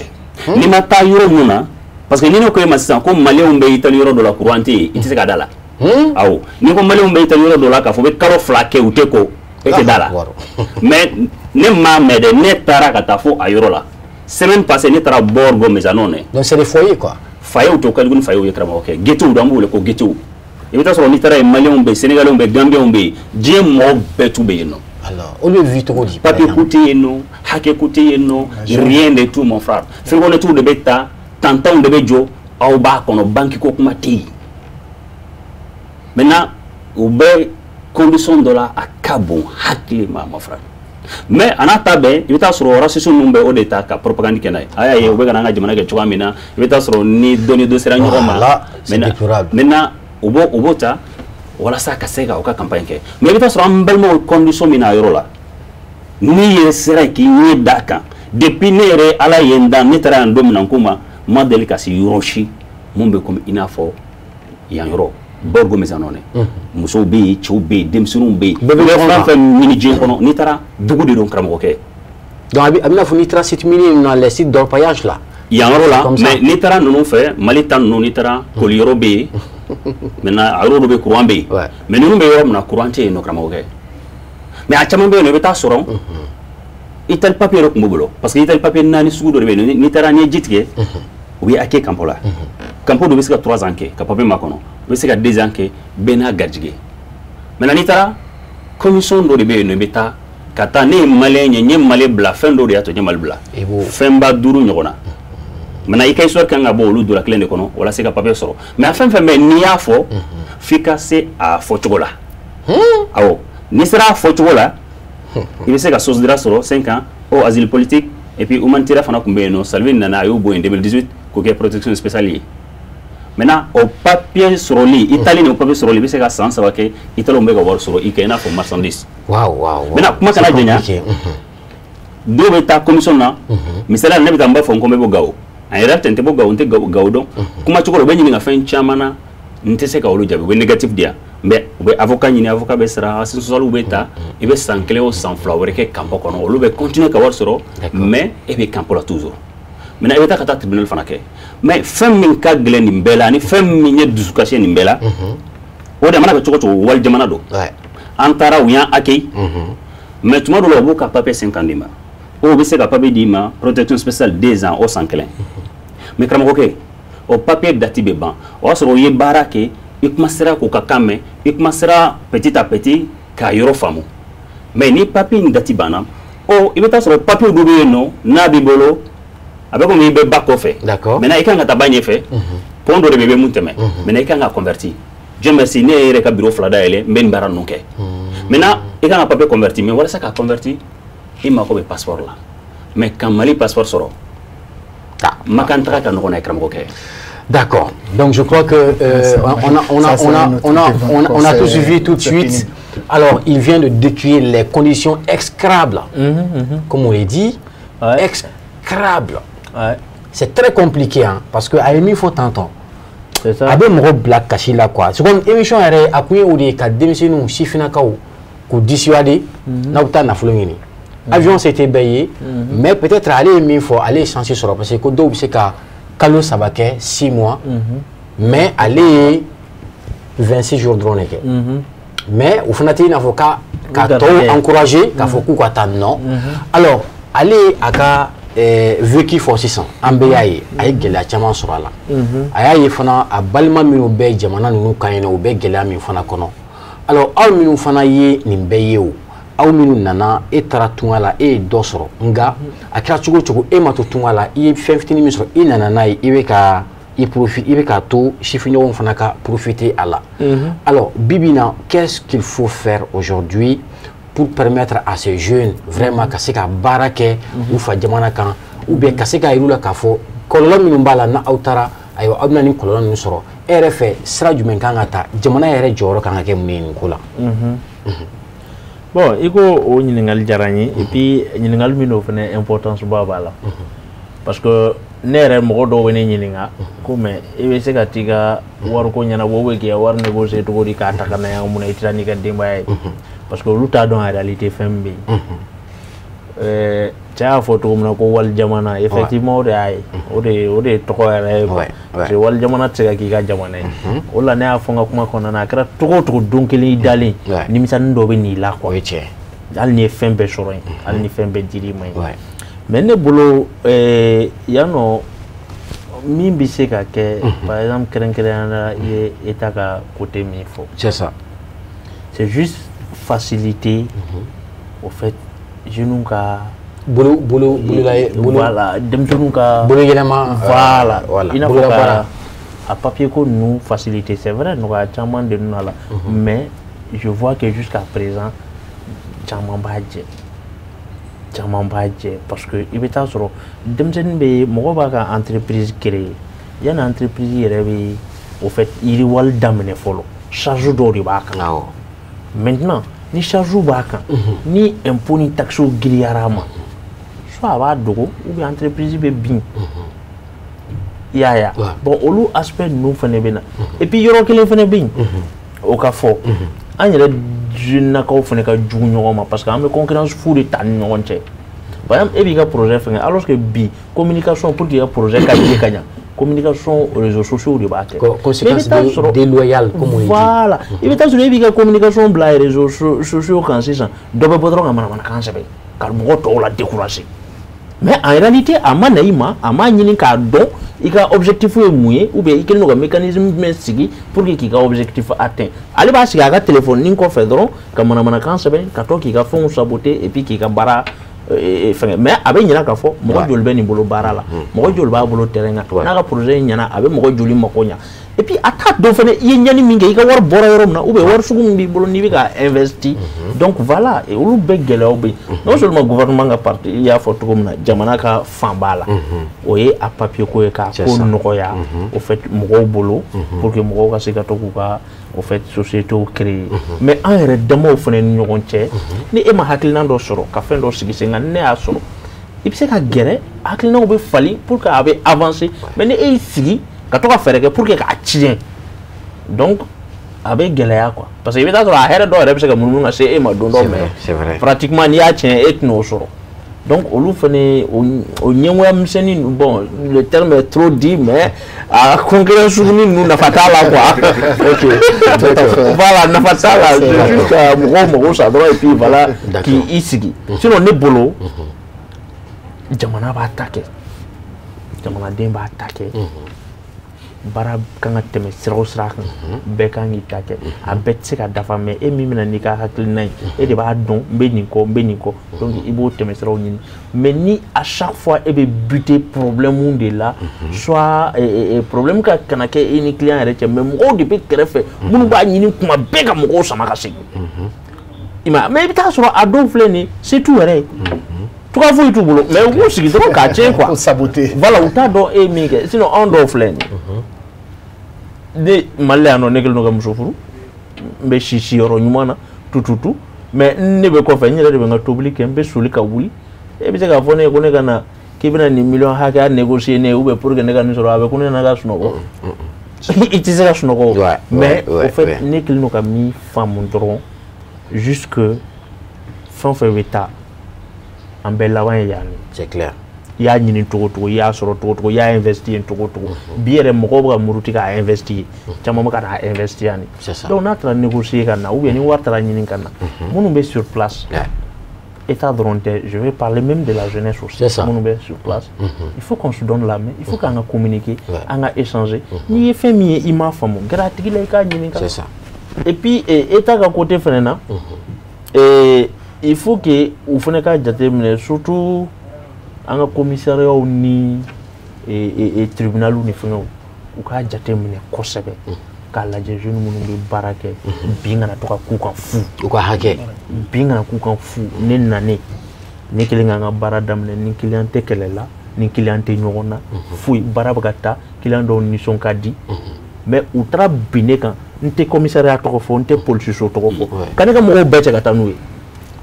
N'i ma taa yɔrɔ mun na, parce que ni ne ko e ma sisan ko maliyɛnw bɛ Italie yɔrɔ dɔ la, courant tɛ yen, i tɛ se ka da la. Awɔ, n'i ko maliyɛnw bɛ Italie yɔrɔ dɔ la k'a fɔ u bɛ kalo 2 kɛ u tɛ ko, e tɛ da la. Mais ne m'a mɛn dɛ, ne taara ka taa fo a yɔrɔ la. Semaine passée, ne taara Borgo Mezzanone. Donc c'est des foyers, quoi. Foyers tɛ, o ka jugu ni foyers ye, karamɔgɔkɛ. Ghetto don, an b'u wele ko ghetto. I bɛ taa sɔrɔ n'i taara yen, maliyɛnw bɛ yen, sénégalais bɛ yen, gambiens bɛ yen, diɲɛ mɔgɔ bɛɛ tun bɛ yen nɔ. Alors, olu bɛ vivre cogo di? Papier ko tɛ yen nɔ, hakɛ ko tɛ yen nɔ, rien de tout, mon frère. Fourgonnette de bɛ ta, tantanw de bɛ jɔ, aw b'a kɔnɔ, banque ko kuma tɛ yen. Maintenant, u bɛ condition dɔ la, a ka bon hakili ma, mon frère. Mais a n'a ta bɛɛ, i bɛ taa sɔrɔ racisme ninnu bɛ o de ta ka propagande kɛ n'a ye. A y'a ye u bɛ ka n'an ka jamana kɛ cogoya min na, i bɛ taa sɔrɔ ni dɔ ni dɔ sera ɲɔgɔn ma. Maintenant, u b'o ta walasa ka se ka u ka campagne kɛ. Mais i bɛ taa sɔrɔ an balimaw condition min na a yɔrɔ la, n'i yɛrɛ sera yen k'i ɲɛ d'a kan, depuis ne yɛrɛ Ala ye n dan, ne taara yan don min na, n ko ma n ma deli ka se yɔrɔ si mun bɛ komi i n'a fɔ yan yɔrɔ Borgo Mezzanone. Musow bɛ yen, cɛw bɛ yen, denmisɛnninw bɛ yen, bɛɛ bɛ fɛn fɛn ɲini diɲɛ kɔnɔ, n'i taara dugu de don, karamɔgɔkɛ. Donc a bɛna fɔ n'i taara site minier na, les sites d'orpaillage là. Yan yɔrɔ la, mais n'i taara ninnu fɛ, Mali ta ninnu, n'i taara koli yɔrɔ bɛ yen. Maintenant, a yɔrɔ dɔ bɛ, courant bɛ yen, mais ninnu bɛ yɔrɔ min na, courant tɛ yen nɔ, karamɔgɔkɛ. Mais a caman bɛ yen nɔ, i bɛ taa sɔrɔ Italie papier yɛrɛ tun b'u bolo, parce que Italie papier 4 sugu dɔ de bɛ yen. N'i taara, n'i ye ji tigɛ, u bɛ hakɛ campo la. Campo dɔ bɛ se ka 3 ans kɛ ka papier makɔnɔ, u bɛ se ka 2 ans kɛ, bɛɛ n'a garijɛgɛ. Maintenant, n'i taara commission dɔ de bɛ yen nɔ, i bɛ taa ka taa, ne ye maliyɛn ye, n ye Mali bila, fɛn dɔ de y'a to n ye Mali bila, fɛnba 5 ɲɔgɔn na. Maintenant, i ka histoire kan ka bɔ olu donna kelen de kɔnɔ walasa i ka papier sɔrɔ. Mais a fɛn fɛn bɛ yen, n'i y'a fɔ, f'i ka se a fɔcogo la. Awɔ, n'i sera a fɔcogo la, i bɛ se ka source sɔrɔ 5 ans o asile politique. Et puis humanitaire fana tun bɛ yen nɔ, Salvini nana, a y'o bɔ yen 2018 k'o kɛ protection spéciale ye. Maintenant, o papier sɔrɔli Italie, ni o papier sɔrɔli, i bɛ se ka san 3 kɛ, Italiens bɛ ka wari sɔrɔ i kan i n'a fɔ marchandise. Maintenant, kuma kana janya, dɔw bɛ taa commission na. Misaliya la, ne bɛ taa, n b'a fɔ n ko n bɛ bɔ Gawo. En réalité, n tɛ bɔ Gawo, n tɛ Gawo dɔn. Kuma cogo la, u bɛ ɲininka fɛn caman na, n tɛ se ka olu jaabi, u bɛ négatif di yan. Mais u bɛ avocat ɲini, avocat bɛ sara, assistance sociale bɛ ta, i bɛ san 1 o san 2 wɛrɛ kɛ camp kɔnɔ, olu bɛ continuer ka wari sɔrɔ, mais e bɛ camp la toujours. Maintenant, i bɛ taa ka taa tribunal fana kɛ. Mais fɛn min ka gɛlɛn nin bɛɛ la, ani fɛn min ye dusukasi nin bɛɛ la, o de mana kɛ cogo o cogo, wali jamana don. An taara, u y'an accueilli, mais tuma dɔw la, u b'u ka papier 5 ans d'i ma, o bɛ se ka papier d'i ma protection spéciale 2 ans o san 1. Mais karamɔgɔkɛ, o papier date bɛ ban, o y'a sɔrɔ o ye baara kɛ, i commencera k'u ka kan mɛn, i commencera petit à petit k'a yɔrɔ faamu. Mais ni papier in date banna, o i bɛ taa sɔrɔ papier dɔ bɛ yen nɔ, n'a b'i bolo, a bɛ komi i bɛ ba kɔfɛ. Maintenant, i kan ka taa ba ɲɛfɛ, pont dɔ de bɛ yen, i bɛ mun tɛmɛ. Maintenant, i kan ka convertir. Dieu merci, ne yɛrɛ ka bureau fila dayɛlɛ, n bɛ nin baara ninnu kɛ. Maintenant, i kan ka papier converti, mais walasa k'a converti, i mako bɛ passeport la. Mais ka Mali passeport sɔrɔ, makan taga ka nɔgɔn n'a ye, karamɔgɔkɛ. D'accord. Donc je crois que on a tout suivi tout de suite. Alors, il vient de décrire les conditions exécrables, comme on l'a dit, exécrables. Ouais. C'est très compliqué, hein, parce que à il faut tantôt. C'est ça. A bɛ mɔgɔ bila kasi la quoi. C'est comme émission yɛrɛ a kun ye o de ye, ka denmisɛnninw, sifinnakaw k'u dissuader n'aw bɛ taa nafolo ɲini. Avion c'était bɛɛ ye, mais peut-être ale ye min fɔ, ale ye chance sɔrɔ parce que ko dɔw bɛ se ka kalo 3 kɛ, 6 mois, mais ale ye 26 jours dɔrɔn de kɛ. Mais o fana tɛ i n'a fɔ ka tɔw encourager k'a fɔ k'u ka taa, non. Alors ale ye a ka vécu fɔ sisan, an bɛɛ y'a ye, a ye gɛlɛya caman sɔrɔ a la. A y'a ye fana a balima minnu bɛ jamana ninnu kan yen nɔ, u bɛ gɛlɛya min fana kɔnɔ. Alors aw minnu fana ye nin bɛɛ ye o, aw minnu nana, e taara tunga la, e ye dɔ sɔrɔ, nka a kɛra cogo o cogo, e ma to tunga la, i ye fɛn fitinin min sɔrɔ, i nana n'a ye, i bɛ ka i profite, i bɛ k'a to sifinɲɔgɔnw fana ka profiter a la. Alors bi bi in na, qu'est-ce qu'il faut faire aujourd'hui pour permettre à ces jeunes vraiment ka se ka baara kɛ u fa jamana kan, ou bien ka se k'a yir'u la k'a fɔ kɔlɔlɔ minnu b'a la, n'aw taara, ayiwa, aw bɛna nin kɔlɔlɔ ninnu sɔrɔ? E yɛrɛ fɛ, sira jumɛn kan ka ta? Jamana yɛrɛ jɔyɔrɔ kan ka kɛ mun ye nin ko la? Bon, i ko o ɲininkali diyara n ye, et puis ɲininkali min don fɛnɛ, importance ba b'a la, parce que ne yɛrɛ, mɔgɔ dɔw bɛ ne ɲininka ko mais i bɛ se ka t'i ka wariko ɲɛnabɔ ou bien k'i ka wari négocier cogo di k'a ta ka na yan, mun na i tɛ taa n'i ka denbaya ye? Parce que olu t'a dɔn en réalité fɛn min bɛ yen. Cɛ y'a fɔ cogo min na ko wali jamana, effectivement o de y'a ye, o de ye tɔgɔ yɛrɛ ye quoi, parce que wali jamana tɛ se ka k'i ka jamana ye. O la ne y'a fɔ n ka kuma kɔnɔna na, a kɛra cogo o cogo, don kelen i dalen, nimisani dɔ bɛ n'i la quoi. O ye tiɲɛ. Hali n'i ye fɛn bɛɛ sɔrɔ yen, hali ni fɛn bɛɛ dir'i ma yen. Mais ne bolo, yan nɔ, min bɛ se ka kɛ, par exemple kɛrɛnkɛrɛnnenya la, i ye État ka côté min fɔ, C'est ça. c'est juste faciliter au fait jeunes ka bolo bolo bolola bolo voilà, denmisɛnninw ka bolo yɛlɛma. Voilà. Voilà. I n'a fɔ bolola ka baara. A papier ko ninnu faciliter, c'est vrai, nɔgɔya caman de nana la, mais je vois que jusqu'à présent caman b'a jɛ, caman b'a jɛ, parce que i bɛ taa sɔrɔ denmisɛnnin bɛ, mɔgɔ b'a ka entreprise créer, yanni entreprise yɛrɛ bɛ au fait yiriwali daminɛ fɔlɔ, charge dɔw de b'a kan. Maintenant ni charge b'a kan, ni impôt ni taxes giriyara a ma, soit a b'a dogo ou bien entreprise bɛ bin, i y'a ye wa? Bon, olu aspect ninnu fana bɛ na. Et puis yɔrɔ kelen fana bɛ yen, o ka fɔ, an yɛrɛ jeunakaw fana ka jugu ɲɔgɔn ma, parce que an bɛ concurrence fu de ta ni ɲɔgɔn cɛ. Par exemple, e b'i ka projet fɛngɛ, alors que bi communication, pour que i ka projet ka ye ka ɲa, communication, réseaux sociaux de b'a kɛ. Conséquence déloyale, comme on dit. Voilà, i bɛ taa sɔrɔ e b'i ka communication bila réseaux sociaux kan sisan, dɔ bɛ bɔ dɔrɔn ka manamanakan sɛbɛn ka mɔgɔ tɔw la décourager. Mais en réalité, a ma na i ma, a m'a ɲini k'a dɔn i ka objectif ye mun ye, ou bien i kɛlen don ka mécanisme jumɛn sigi pour que k'i ka objectif atteint. Ale b'a sigi a ka téléphone nin kɔfɛ dɔrɔn ka manamanakan sɛbɛn ka to k'i ka fɛnw saboter et puis k'i ka baara fɛngɛ. Mais a bɛ ɲinɛ k'a fɔ mɔgɔ joli bɛ nin bolo baara la, mɔgɔ joli b'a bolo terrain kan, n'a ka projet in ɲɛna, a bɛ mɔgɔ joli mako ɲa. Et puis a t'a dɔn fɛnɛ i ye ɲɛni min kɛ, i ka wari bɔra yɔrɔ min na, ou bien wari sugu min b'i bolo n'i bɛ ka investi. Donc voilà, olu bɛɛ gɛlɛyaw bɛ yen. Non seulement gouvernement ka parti, i y'a fɔ cogo min na, jamana ka fan b'a la, o ye a papier ko ye, k'a ko nɔgɔya au fait mɔgɔw bolo pour que mɔgɔw ka se ka to k'u ka au fait sociétés créer. Mais an yɛrɛ damaw fana ni ɲɔgɔn cɛ, ni e ma hakilina dɔ sɔrɔ ka fɛn dɔ sigi sen kan, ni ne y'a sɔrɔ, i bɛ se ka gɛrɛ, hakilinaw bɛ falen pour que a bɛ avancer. Mais ni e y'i sigi ka to ka fɛɛrɛ kɛ pour que k'a tiɲɛ, donc a bɛ gɛlɛya quoi, parce que i bɛ taa sɔrɔ a hɛrɛ dɔw yɛrɛ bɛ se ka munumunu ka se e ma don dɔ, mais pratiquement n'i y'a tiɲɛ, e tɛn'o sɔrɔ. Donc olu fɛnɛ, o ɲɛngoya misɛnnin, bon, le terme est trop dit, mais a concurrence sugunin ninnu, nafa t'a la quoi. Ok, tout à fait. Voilà, nafa t'a la, c'est juste ka mɔgɔw mago sa dɔrɔn et puis voilà, k'i sigi. Sinon ne bolo, jamana b'a ta kɛ, jamanaden b'a ta kɛ. Baara kan ka tɛmɛ sira o sira kan, bɛɛ kan k'i ta kɛ. A bɛɛ tɛ se ka dafa, mais e min bɛna n'i ka hakilina ye, e de b'a dɔn n bɛ nin kɔ, n bɛ nin kɔ. Donc i b'o tɛmɛ siraw ɲini. Mais ni à chaque fois e bɛ buter problème de la, soit problème ka kana kɛ e ni client yɛrɛ cɛ, mais mɔgɔw de bɛ kɛrɛfɛ minnu b'a ɲini kuma bɛɛ ka mɔgɔw sama ka segin. I m'a ye, mais i bɛ taa sɔrɔ a dɔw filɛ nin ye, se t'u yɛrɛ ye. Cogoya foyi t'u bolo, mais u b'u sigi dɔrɔn k'a tiɲɛ quoi. Ko saboter. Voilà, u t'a dɔn e ye min kɛ. Sinon anw dɔw filɛ nin ye. Ne Mali la yan nɔ, ne kɛlen don ka muso furu, n bɛ si siyɔrɔ ɲuman na tututu, mais ne bɛ kɔfɛ, n yɛrɛ de bɛ n ka tobili kɛ, n bɛ soli ka wuli. E bɛ se k'a fɔ ne ye ko ne ka na k'i bɛna nin miliyɔn hakɛya négocier ne ye, ou bien pour que ne ka nin sɔrɔ, a bɛ ko ne nana ka sunɔgɔ. I tɛ se ka sunɔgɔ. Mais au fait, ne kɛlen don ka min faamu dɔrɔn, juste que fɛn o fɛn bɛ taa, an bɛɛ laban ye yan de. C'est clair. I y'a ɲini cogo cogo, i y'a sɔrɔ cogo cogo, i y'a investi yen cogo cogo, bi yɛrɛ mɔgɔw bɛ ka muruti k'a investi yen, caman bɛ ka n'a investi yan de. Donc n'a taara négocier ka na, ou bien ni wari taara ɲini ka na, minnu bɛ sur place, État dɔrɔn tɛ, je vais parler même de la jeunesse aussi, minnu bɛ sur place, il faut qu'on se donne la main, il faut qu'an ka communiquer, an ka échanger. N'i ye fɛn min ye i m'a faamu, gɛrɛ a tigi la i k'a ɲininka. C'est ça. Et puis État ka côté fɛnɛ na, il faut que u fɛnɛ ka jateminɛ, surtout an ka commissariat ni tribunal ni fɛngɛw, u k'a jateminɛ kosɛbɛ k'a lajɛ jeunes minnu bɛ baara kɛ, bin kana to ka k'u kan fu. U ka hakɛ. Bin kana k'u kan fu. Ne nanen, ne kelen k'an ka baara daminɛ, ni client tɛ kɛlɛ la, ni client tɛ ɲɔgɔn na, foyi, baara bɛ ka taa, client dɔw nisɔn ka di, mais u taara bin ne kan, n tɛ commissariat tɔgɔ fɔ, n tɛ polisiso tɔgɔ fɔ, ka ne ka mɔgɔw bɛɛ cɛ ka taa n'u ye.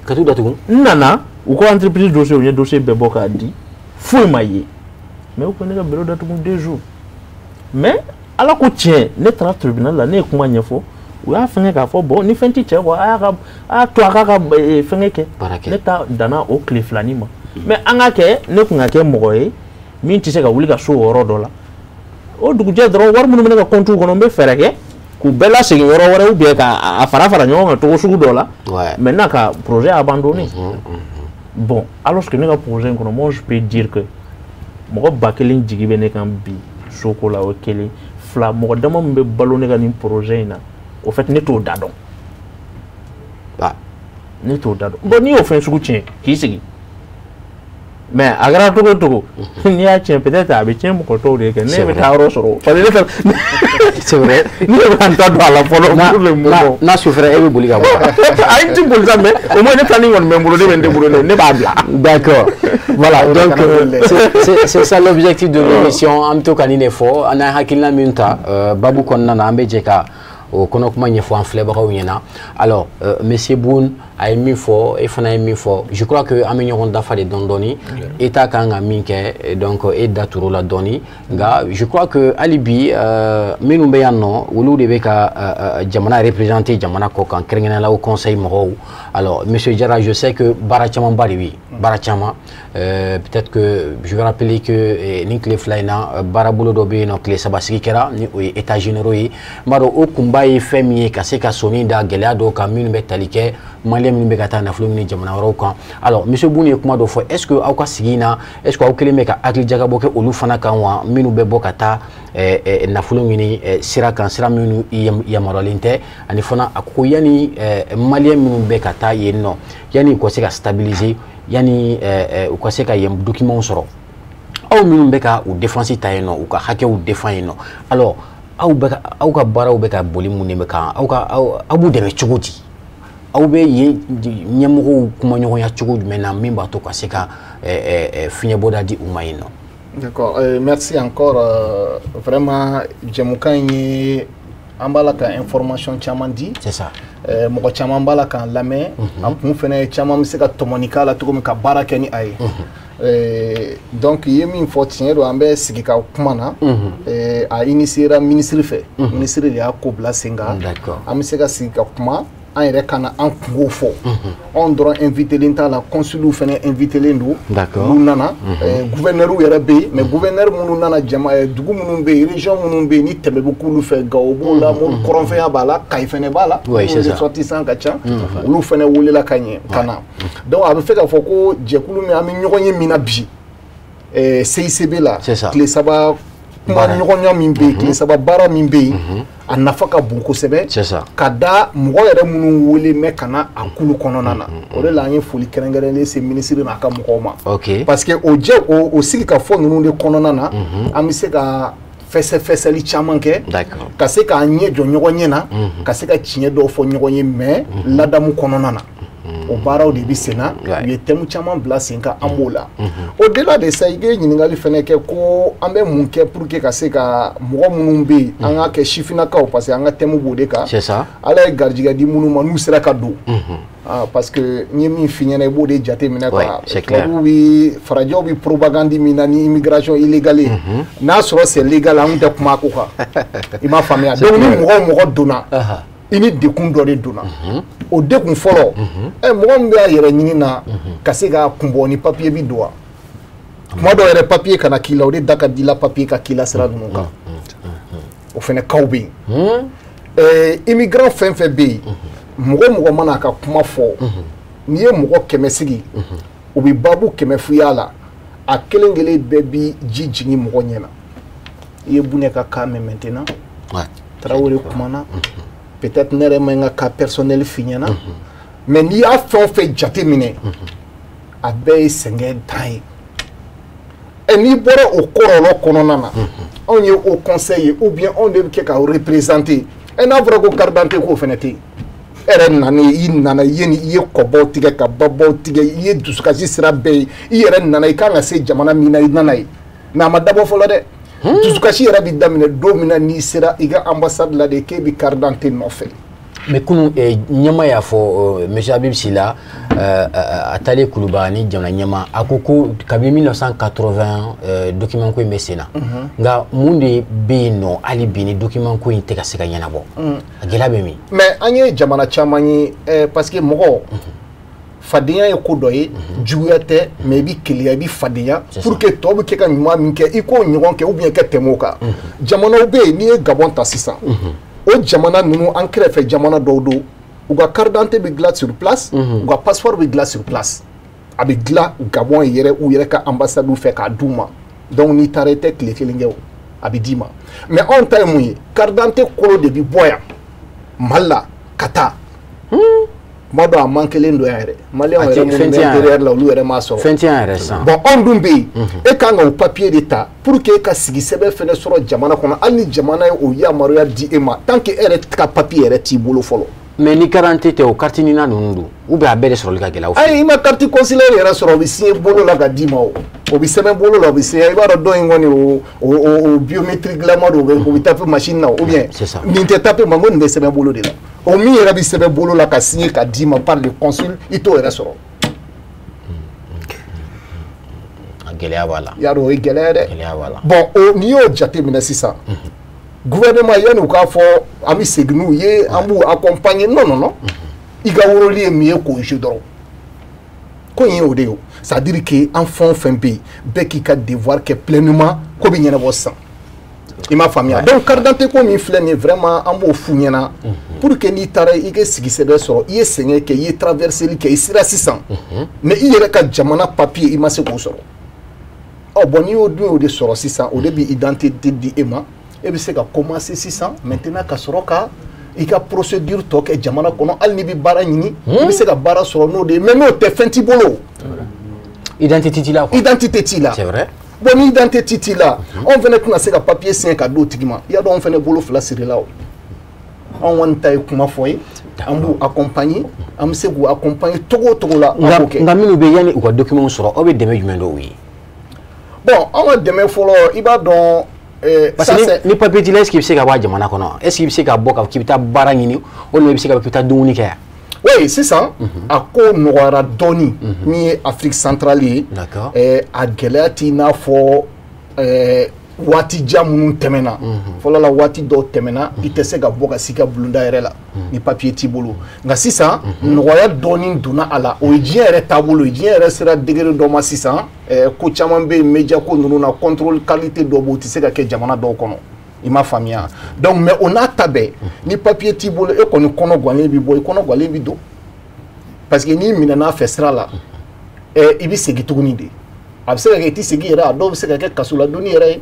Ka t'u datugu. N nana, u ko entreprise dossier, u ye dossier bɛɛ bɔ k'a di, foyi ma ye, mais u ko ne ka bureau datugu 2 jours. Mais ala ko tiɲɛ, ne taara tribunal la, ne ye kuma ɲɛfɔ, u y'a fɛngɛ k'a fɔ bon ni fɛn ti cɛ kɔ, a y'a ka a y'a to a k'a ka fɛngɛ kɛ. Ne ta danna o tile filanin ma. Mais an ka kɛ, ne kun ka kɛ mɔgɔ ye min tɛ se ka wuli ka so o yɔrɔ dɔ la. O dugujɛ dɔrɔn, wari minnu bɛ ne ka compte kɔnɔ, n bɛ fɛɛrɛ kɛ k'u bɛɛ lasegin yɔrɔ wɛrɛ, ou bien k'a fara fara ɲɔgɔn kan cogo sugu dɔ la. Maintenant ka projet abandonné. Bon, alors que ne ka projet in kɔnɔ, moi je peux dire que mɔgɔ 1000 jigi bɛ ne kan bi soko la, o ye kelen. Fila, mɔgɔ dama min bɛ balo ne ka nin projet in na, au fait ne t'o da dɔn. Ne t'o da dɔn. Bon, n'i y'o fɛn sugu tiɲɛ k'i sigi, mais a kɛra cogo o cogo, n'i y'a tiɲɛ, peut-être a bɛ tiɲɛ mɔgɔ tɔw de kɛ, ne bɛ taa yɔrɔ sɔrɔ parce que ne fɛ. C'est vrai. Ne bɛ ka n ta don a la fɔlɔ pour le moment. N'a sufɛra e bɛ boli ka bɔ. Ayi, n ti boli sa, mais au moins ne planning kɔni bɛ n bolo, ne bɛ n débrouiller, ne b'a bila. D'accord. Voilà, donc c'est ça l'objectif de l'émission. An bɛ to ka nin de fɔ, an n'an hakilina min ta babu kɔnɔna na, an bɛ jɛ ka o kɔnɔ kuma ɲɛfɔ an filɛbagaw ɲɛna. Alors monsieur Boun a ye min fɔ, e fana ye min fɔ, je crois que an bɛ ɲɔgɔn dafa de dɔɔni dɔɔni. État kan ka min kɛ, donc e da turu la dɔɔni, nka je crois que hali bi minnu bɛ yan nɔ, olu de bɛ ka jamana représenter jamana kɔ kan, kɛrɛnkɛrɛnnenya la o conseil mɔgɔw. Alors monsieur Diarra, je sais que baara camanba de bɛ yen, baara caman. Peut-être que je vais rappeler que nin tile 2 in na, baarabolo dɔ bɛ yen nɔ, tile 3 sigi kɛra ni o ye état généraux ye. N b'a dɔn o kunba ye fɛn min ye, ka se ka sɔnni da gɛlɛya dɔw kan minnu bɛ tali kɛ maliyɛn minnu bɛ ka taa nafolo ɲini jamana wɛrɛw kan. Alors monsieur Boun ye kuma dɔ fɔ, est-ce que aw ka sigi in na, est-ce que aw kelen bɛ ka hakili jagabɔ kɛ olu fana kan wa, minnu bɛ bɔ ka taa nafolo ɲini sira kan, sira minnu yamaruyalen tɛ, ani fana a ko yanni maliyɛn minnu bɛ ka taa yen nɔ, yanni u ka se ka stabiliser, yanni u ka se ka yen documents sɔrɔ, aw minnu bɛ ka u défense ta yen nɔ, u ka hakɛw défend yen nɔ, alors aw ka baaraw bɛ ka boli mun de bɛ kan, aw b'u dɛmɛ cogo di, aw bɛ yen ɲɛmɔgɔw kumaɲɔgɔnya cogo jumɛn na min b'a to ka se ka fiɲɛbɔda di u ma yen nɔ? D'accord, merci encore. Vraiment, jɛmukan in ye, an b'a la ka information caman di. C'est ça. Mɔgɔ caman b'a la k'an lamɛn. A kun fɛnɛ caman bɛ se ka tɔmɔni k'a la cogo min ka baara kɛ ni a ye. Donc i ye min fɔ tiɲɛ don, an bɛ sigi ka kuma na. A initiera ministre fɛ. Ministre de y'a ko bila sen kan. An bɛ se ka sigi ka kuma, an yɛrɛ ka na an kungo fɔ. Anw dɔrɔn invité t'a la, consuliw fɛnɛ invité don. Olu nana, gouverneur yɛrɛ bɛ yen, mais gouverneur minnu nana jama dugu minnu bɛ yen, région minnu bɛ yen, ni tɛmɛ bɛ k'olu fɛ, Gawo b'o la, kɔrɔnfɛnya b'a la, Kayi fɛnɛ b'a la, ressortissants ka ca, olu fɛnɛ welela ka ɲɛ ka na. Donc a bɛ fɛ k'a fɔ ko jɛkulu min an bɛ ɲɔgɔn ye min na bi, CICB la, tile 3 kuma ɲɔgɔnya min bɛ yen, tile 3 baara min bɛ yen, a nafa ka bon kosɛbɛ. Ka da mɔgɔ yɛrɛ minnu wele mɛ ka na a kulu kɔnɔna na, o de la an ye foli kɛrɛnkɛrɛnnen se minisiri n'a ka mɔgɔw ma. Parce que o jɛ o sigi ka fɔ ninnu de kɔnɔna na, an bɛ se ka fɛsɛfɛsɛli caman kɛ, ka se k'an ɲɛ jɔ ɲɔgɔn ɲɛ na, ka se ka tiɲɛ dɔw fɔ ɲɔgɔn ye, mais ladamu kɔnɔna na. O baaraw de bɛ sen na, u ye thème caman bila sen kan, an b'o la. Au-delà de ça, i ye ɲininkali fɛnɛ kɛ ko an bɛ mun kɛ pour que ka se ka mɔgɔ minnu bɛ yen, an k'a kɛ sifinnakaw, parce que an ka thème b'o de kan. Ala ye garijɛgɛ di minnu ma n'u sera ka don. Parce que n ye min f'i ɲɛna, i b'o de jate minɛ quoi. Tubabuw bi, farajɛw bi propagande min na ni immigration illégale ye, n'a sɔrɔ c'est légal, an tɛ kuma a ko kan. I m'a faamuya. Donc ni mɔgɔ o mɔgɔ donna, i ni dekun dɔ de donna. O dekun fɔlɔ, mɔgɔ min bɛ a yɛrɛ ɲini na ka se ka kunbɔ ni papier bi don wa? Kuma dɔw yɛrɛ papier kana k'i la, o de da ka di la papier ka k'i la sira ninnu kan. O fɛnɛ kaw bɛ yen. Immigrant fɛn fɛn bɛ yen, mɔgɔ mɔgɔ mana a ka kuma fɔ, n'i ye mɔgɔ 100 sigi, u bɛ baabu 100 f'i y'a la, a kelen kelen bɛɛ bi ji jigin mɔgɔ ɲɛ na. I ye Bunɛ ka cas mɛn maintenant, Tarawele kumana, peut-être ne yɛrɛ ma n ka cas personnel f'i ɲɛna, mais n'i y'a fɛn o fɛn jate minɛ, a bɛɛ ye sɛgɛn dan ye. N'i bɔra o kɔlɔlɔ kɔnɔna na, anw ye o conseil ye, ou bien anw de bɛ kɛ ka représenter. N'a fɔra ko carte d'identité k'o fɛnɛ tɛ yen, e yɛrɛ nana, i nana i ye nin, i ye kɔbaw tigɛ ka babaw tigɛ, i ye dusukasi sira bɛɛ ye, i yɛrɛ nana, i kan ka se jamana min na, i nana ye, mais a ma dabɔ fɔlɔ dɛ. Dusukasi yɛrɛ bɛ daminɛ don min na n'i sera i ka ambassade la de, k'e bɛ carte d'identité nɔfɛ. Mais kunun ɲɛma y'a fɔ, monsieur Habib Sylla, a taalen Kuluba ni jamana ɲɛma, a ko ko kabini 1980 document ko in bɛ sen na, nka mun de bɛ yen nɔ hali bi ni document ko in tɛ ka se ka ɲɛnabɔ? A gɛlɛya bɛ min? Mais an ye jamana caman ye, parce que mɔgɔ fadenya ye ko dɔ ye, juguya tɛ, mais i bɛ keleya, i bɛ fadenya pour que tɔw bɛ kɛ ka ɲuman min kɛ, i k'o ɲɔgɔn kɛ ou bien kɛ tɛmɛ o kan. Jamanaw bɛ yen, n'i ye Gabon ta sisan, o jamana ninnu an kɛrɛfɛ jamana dɔw don, u ka carte d'identité bɛ dilan sur place, u ka passeport bɛ dilan sur place. A bɛ dilan Gabon yɛrɛ, u yɛrɛ ka ambassade fɛ k'a d'u ma. Donc n'i taara, i tɛ tile kelen kɛ, o a bɛ d'i ma. Mais anw ta ye mun ye? Carte d'identité kolo de bɛ bɔ yan Mali la ka taa. Kuma dɔ a man kelen don yan yɛrɛ, maliyɛnw yɛrɛ minnu bɛ intérieur la, olu yɛrɛ m'a sɔrɔ. Fɛn tɛ yan yɛrɛ sisan. Bon, anw dun bɛ yen, e kan ka o papier de ta pour que e ka sigi sɛbɛn fɛnɛ sɔrɔ jamana kɔnɔ, hali ni jamana ye o yamaruya di e ma, tant que e yɛrɛ ka papier yɛrɛ t'i bolo fɔlɔ. Mais ni carte d'identité tɛ, o carte NINA ninnu don, ou bien a bɛɛ de sɔrɔli ka gɛlɛn aw fɛ? Ayi, i ma carte consulaire yɛrɛ sɔrɔ, o bɛ signer bolo la ka d'i ma, o bɛ sɛbɛn bolo la, o bɛ signer. I b'a dɔn dɔ in kɔni, o biométrique lama don, o bɛ taper machine na, ou bien nin tɛ taper ma, n ko nin bɛ sɛbɛn bolo de la. O min yɛrɛ bɛ sɛbɛn bolo la ka signer ka d'i ma par le consul, i t'o yɛrɛ sɔrɔ. A gɛlɛya b'a la. I y'a dɔn, o ye gɛlɛya ye dɛ. Gɛlɛya b'a la. Bon, o n'i y'o jate minɛ sisan, gouvernement yanni u k'a fɔ an bɛ segin n'u ye, an b'u accompagner, non non non, i ka rôle ye min ye k'o jouer dɔrɔn. Ko in ye o de ye o. C'est à dire que an fɛn o fɛn bɛ yen, bɛɛ k'i ka devoir kɛ pleinement, ko bɛ ɲɛnabɔ sisan. I m'a faamuya. Donc carte d'identité ko min filɛ nin ye, vraiment an b'o f'u ɲɛna pour que n'i taara i ka sigi sɛbɛn sɔrɔ, i ye sɛgɛn kɛ, i ye traverseli kɛ, i sera sisan, mais i yɛrɛ ka jamana papier i ma se k'o sɔrɔ. Ɔ bon, n'i y'o dun y'o de sɔrɔ sisan, o de bɛ identité di e ma, e bɛ se ka commencer sisan maintenant ka sɔrɔ ka i ka procédure tɔ kɛ jamana kɔnɔ. Hali n'i bɛ baara ɲini, i bɛ se ka baara sɔrɔ n'o de ye, mais n'o tɛ, fɛn t'i bolo. Identité t'i la quoi. Identité t'i la. C'est vrai. Bon, ni identité t'i la, anw fɛnɛ tɛna se ka papier signer ka d'o tigi ma. I y'a dɔn, anw fɛnɛ bolo fila sirila o. Anw kɔni ta ye kuma fɔ ye, an b'u accompagner, an bɛ se k'u accompagner togo o togo la, an b'o kɛ. Nka minnu bɛ yanni u ka document sɔrɔ, aw bɛ dɛmɛ jumɛn dɔw ye? Bon, anw ka dɛmɛ fɔlɔ, i b'a dɔn. Parce que ni papier t'i la, est-ce qu'il bɛ se ka bɔ a jamana kɔnɔ? Est-ce qu'il bɛ se ka bɔ k'a fɔ k'i bɛ taa baara ɲini, walima i bɛ se ka bɔ k'i bɛ taa dumuni kɛ yan? Oui, sisan a ko nɔgɔyara dɔɔni. Min ye Afrique centrale ye, a gɛlɛya t'i n'a fɔ waati jan minnu tɛmɛna. Fɔlɔ la, waati dɔw tɛmɛna, i tɛ se ka bɔ ka s'i ka bulonda yɛrɛ la ni papier t'i bolo. Nka sisan nɔgɔya dɔɔni donna a la. O ye diɲɛ yɛrɛ taabolo ye. Diɲɛ yɛrɛ sera degré dɔ ma sisan, ko caman bɛ yen, média ko ninnu na, contrôle qualité dɔw bɛ yen, o tɛ se ka kɛ jamana dɔw kɔnɔ. I m'a faamuya. Donc mais o n'a ta bɛɛ, ni papier t'i bolo, e kɔni kɔnɔ guwanen bɛ bɔ, i kɔnɔ guwanen bɛ don, parce que n'i minɛn'a fɛ sira la, i bɛ segin tuguni de. A bɛ se ka kɛ i tɛ segin yɛrɛ, a dɔw bɛ se ka kɛ kasoladonni yɛrɛ ye.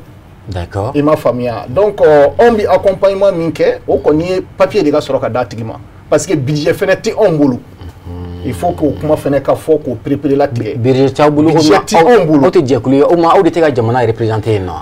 D'accord. I m'a faamuya? Donc anw bɛ accompagnement min kɛ, o kɔni ye papier de ka sɔrɔ ka d'a tigi ma, parce que budget fɛnɛ tɛ anw bolo. Il faut que o kuma fɛnɛ ka fɔ k'o perepere latigɛ. Budget t'aw bolo? Budget tɛ anw bolo. Aw tɛ jɛkulu ye, o ma aw de tɛ ka jamana représenter yen nɔ?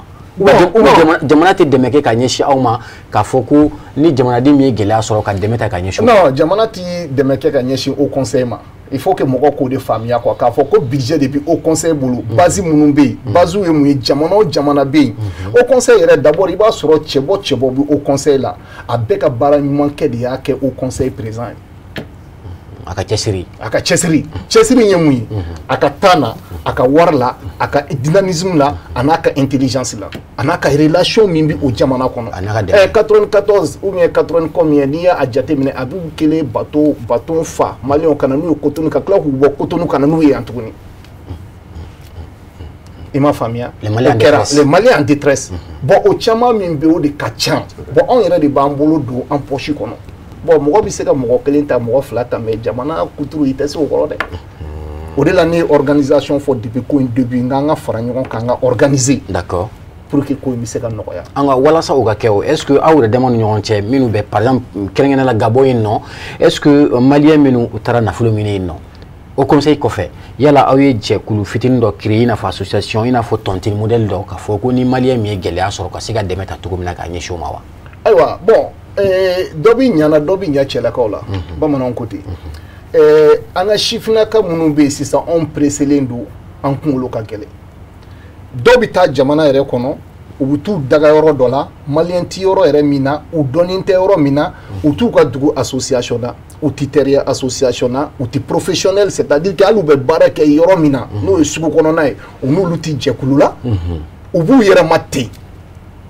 Ou bien jamana tɛ dɛmɛ kɛ ka ɲɛsin aw ma, k'a fɔ ko ni jamanaden min ye gɛlɛya sɔrɔ, ka dɛmɛ ta ka ɲɛsin o ma? Non, jamana ti dɛmɛ kɛ ka ɲɛsin haut conseil ma. Il faut que mɔgɔw k'o de faamuya quoi, k'a fɔ ko budget de bɛ haut conseil bolo. Base minnu bɛ yen, base ye mun ye? Jamana o jamana bɛ yen, haut conseil yɛrɛ d'abord, i b'a sɔrɔ cɛbɔ cɛbɔ bɛ haut conseil la, a bɛɛ ka baara ɲuman kɛ de y'a kɛ haut conseil président ye. A ka cɛsiri. A ka cɛsiri. Cɛsiri ye mun ye? A ka temps na, a ka wari la, a ka dynamisme la, a n'a ka intelligence la, a n'a ka relation min bɛ o jamana kɔnɔ. A n'a ka dɛmɛ. 94 ou bien 80 combien, n'i y'a jateminɛ, a b'u kelen bateau fa maliyɛnw ka na n'u ye Cotonou, ka tila k'u bɔ Cotonou ka na n'u ye yan tuguni. I m'a faamuya? Les Maliens en O kɛra détresse. Les Maliens en détresse. Bon, o caman min bɛ yen, o de ka ca. Bon, anw yɛrɛ de b'an bolo don an poche kɔnɔ. Bon, mɔgɔ bɛ se ka mɔgɔ kelen ta, mɔgɔ fila ta, mais jamana kuturu, i tɛ se o kɔrɔ dɛ. O de la ne ye organisation fɔ depuis ko in début, n k'an ka fara ɲɔgɔn kan, an ka organiser pour que ko in bɛ se ka nɔgɔya. An ka walasa o ka kɛ o, est ce que aw yɛrɛ dama ni ɲɔgɔn cɛ, minnu bɛ, par exemple, kɛrɛnkɛrɛnnenya la Gabon yen nɔ, est ce que maliyɛn minnu u taara nafolo ɲini yen nɔ, haut conseil kɔfɛ, yala aw ye jɛkulu fitinin dɔ créer, i n'a fɔ association, i n'a fɔ tontine modèle dɔ, k'a fɔ ko ni maliyɛn min ye gɛlɛya sɔrɔ, ka se ka dɛmɛ ta cogo min na k'a ɲɛsin o ma wa? Ayiwa, bon, dɔ bɛ ɲana, dɔ bɛ ɲɛ cɛlakaw la, bamananw ko ten. An ka sifinnaka minnu bɛ yen sisan, anw pressélen don, an kunkolo ka gɛlɛn. Dɔw bɛ taa jamana yɛrɛ kɔnɔ, u bɛ t'u daga yɔrɔ dɔ la, maliyɛn ti yɔrɔ yɛrɛ min na, u dɔnnen tɛ yɔrɔ min na, u t'u ka dugu association na, u ti teriya association na, u ti professionnel, c'est à dire que hali u bɛ baara kɛ yɔrɔ min na, n'o ye sugu kɔnɔna ye, u n'olu ti jɛkulu la, u b'u yɛrɛ ma ten,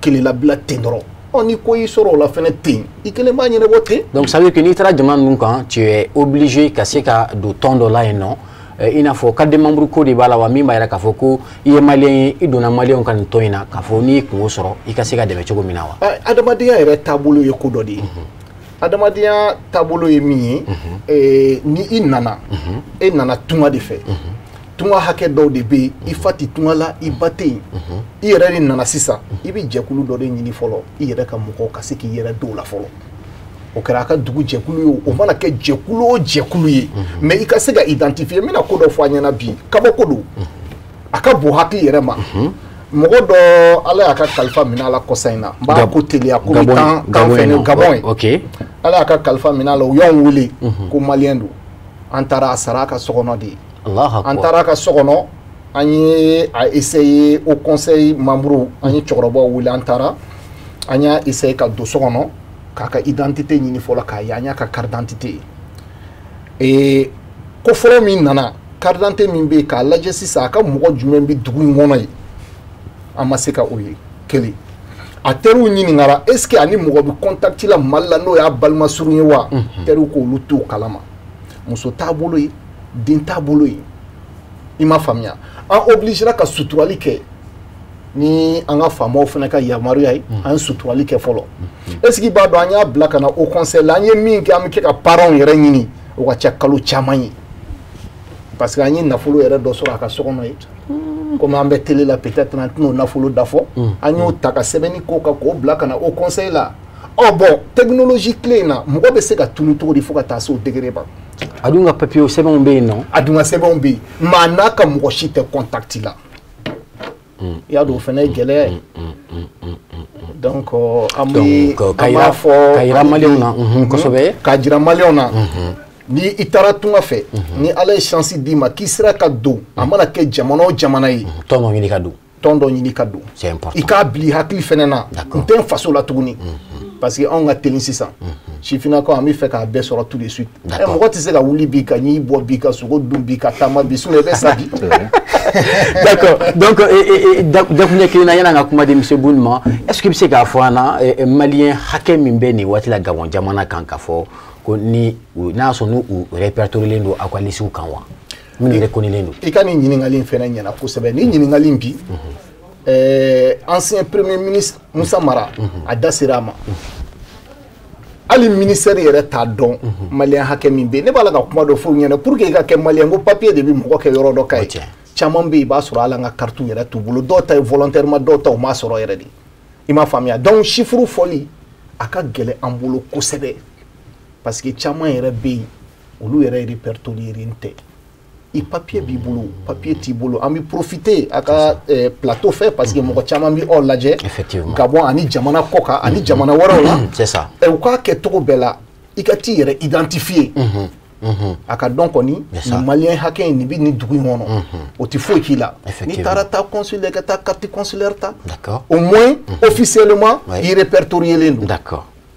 kelelabila ten dɔrɔn. Ɔ, ni ko y'i sɔrɔ o la fɛnɛ ten, i kelen b'a ɲɛnabɔ ten. Donc ça veut dire que n'i taara jamana ninnu kan, tu es obligé ka se ka don tɔn dɔ la yen nɔ, i n'a fɔ carte de membre ko de b'a la wa, min b'a yira k'a fɔ ko i ye maliyɛn ye, i donna maliyɛnw ka nin tɔn in na, k'a fɔ n'i ye kungo sɔrɔ, i ka se ka dɛmɛ cogo min na wa? Adamadenya yɛrɛ taabolo ye ko dɔ de ye. Adamadenya taabolo ye min ye, ni i nana, e nana tunga de fɛ, tunga hakɛ dɔw de bɛ yen, i fa ti tunga la, i ba tɛ yen, i yɛrɛ de nana sisan, i bɛ jɛkulu dɔ de ɲini fɔlɔ, i yɛrɛ ka mɔgɔw ka se k'i yɛrɛ dɔw la fɔlɔ. O kɛra a ka dugu jɛkulu ye o, o mana kɛ jɛkulu o jɛkulu ye, mais i ka se ka identifier. N bɛna ko dɔ fɔ a ɲɛna bi, kabako don, a ka bon hakili yɛrɛ ma. Mɔgɔ dɔ, Ala y'a ka kalifa minɛ a la kɔsa in na, n b'a ko teliya komi Gabon. Tan Gabon fɛn yen nɔ. Gabon ye. Ala y'a ka kalifa minɛ a la, u y'anw wele ko maliyɛn don. An taara, a sara a ka so kɔnɔ de ye. Allahu An akbar. taara a ka so kɔnɔ, an ye a essayer, haut conseil membre, an ye cɛkɔrɔbaw wele, an taara, an y'a essayer ka don so kɔnɔ k'a ka identité ɲini fɔlɔ, k'a ye an y'a ka carte d'identité ye. Ee, ko fɔlɔ min nana, carte d'identité min bɛ yen, k'a lajɛ sisan a ka mɔgɔ jumɛn bɛ dugu in kɔnɔ yen, an ma se ka o ye. Kelen, a teriw ɲininkara, est ce que ani mɔgɔ bɛ contact la Mali la, n'o y'a balima surun ye wa? Teriw k'olu t'o kalama, muso t'a bolo yen, den t'a bolo yen. I m'a faamuya? An obligera ka suturali kɛ ni an ka faamaw fana ka yamaruya ye. An ye suturali kɛ fɔlɔ. Est ce que i b'a dɔn, an y'a bila ka na haut conseil la, an ye min kɛ, an bɛ kɛ ka parents yɛrɛ ɲini, o ka ca kalo caman ye, parce que an ye nafolo yɛrɛ dɔ sɔrɔ a ka so kɔnɔ ye. Komi an bɛ télé la, peut-être an tɛn'o nafolo da fɔ. An y'o ta ka sɛbɛnni k'o kan k'o bila ka na haut conseil la. Ɔ bon, technologie tile in na, mɔgɔ bɛ se ka tunu cogo di fo ka taa se o degré ma? A dun ka papier sɛbɛnw bɛ yen nɔ. A dun ka sɛbɛnw bɛ yen, maa n'a ka mɔgɔ si tɛ contact la. I y'a dɔn, o fana ye gɛlɛya ye. Donc an bɛ Donc, ka an yira b'a fɔ ka yira maliyɛnw na, kosɛbɛ. K'a jira maliyɛnw na, ni i taara tunga fɛ, ni Ala ye chance d'i ma k'i sera ka don, a mana kɛ jamana o jamana ye, tɔn dɔ ɲini ka don. Tɔn dɔ ɲini ka don. C'est important. I k'a bila i hakili fɛnɛ na. N tɛ n faso la tuguni, parce que anw ka teli sisan, sifinnakaw, an bɛ fɛ k'a bɛɛ sɔrɔ tout de suite. Mɔgɔ tɛ se ka wuli bi ka ɲi bɔ bi, ka sogo dun bi, ka taama bi, sinon i bɛ sa bi. D'accord. Donc, dakuɲɛ kelen na, yan'an ka kuma di monsieur Boune ma, est-ce que i bɛ se k'a fɔ an na, maliyɛn hakɛ min bɛ nin waati la Gabon jamana kan, k'a fɔ ko ni n'a y'a sɔrɔ n'u u répertorié don aw ka liste kan wa, minnu reconnu don? I ka nin ɲininkali in fɛnɛ ɲɛna kosɛbɛ. Nin ɲininkali in bi, ancien premier ministre Moussa Mara, a da sera a ma. Hali ministère yɛrɛ t'a dɔn maliyɛn hakɛ min bɛ yen. Ne b'a la ka kuma dɔ f'u ɲɛna, pour que i ka kɛ maliyɛn, ko papier de bɛ mɔgɔ kɛ yɔrɔ dɔ ka ye. Caman bɛ yen, i b'a sɔrɔ hali an ka carte yɛrɛ t'u bolo. Dɔw ta ye volontairement, dɔw ta u m'a sɔrɔ yɛrɛ de. I m'a faamuya? Donc chiffre fɔli a ka gɛlɛn an bolo kosɛbɛ, parce que caman yɛrɛ bɛ yen, olu yɛrɛ répertorié tɛ. I papier b'i bolo, papier t'i bolo. An bɛ profiter a ka plateau fɛ, parce que mɔgɔ caman bɛ aw lajɛ Gabon ani jamana kɔ kan ani jamana wɛrɛw la. C'est ça. U k'a kɛ cogo bɛɛ la, i ka t'i yɛrɛ identifier. A ka dɔn kɔni, nin malien hakɛ in nin bɛ nin dugu in kɔnɔ, o tɛ foyi k'i la. N'i taara taa consulaire, ka taa carte consulaire ta. Au moins officiellement i répertorié len don.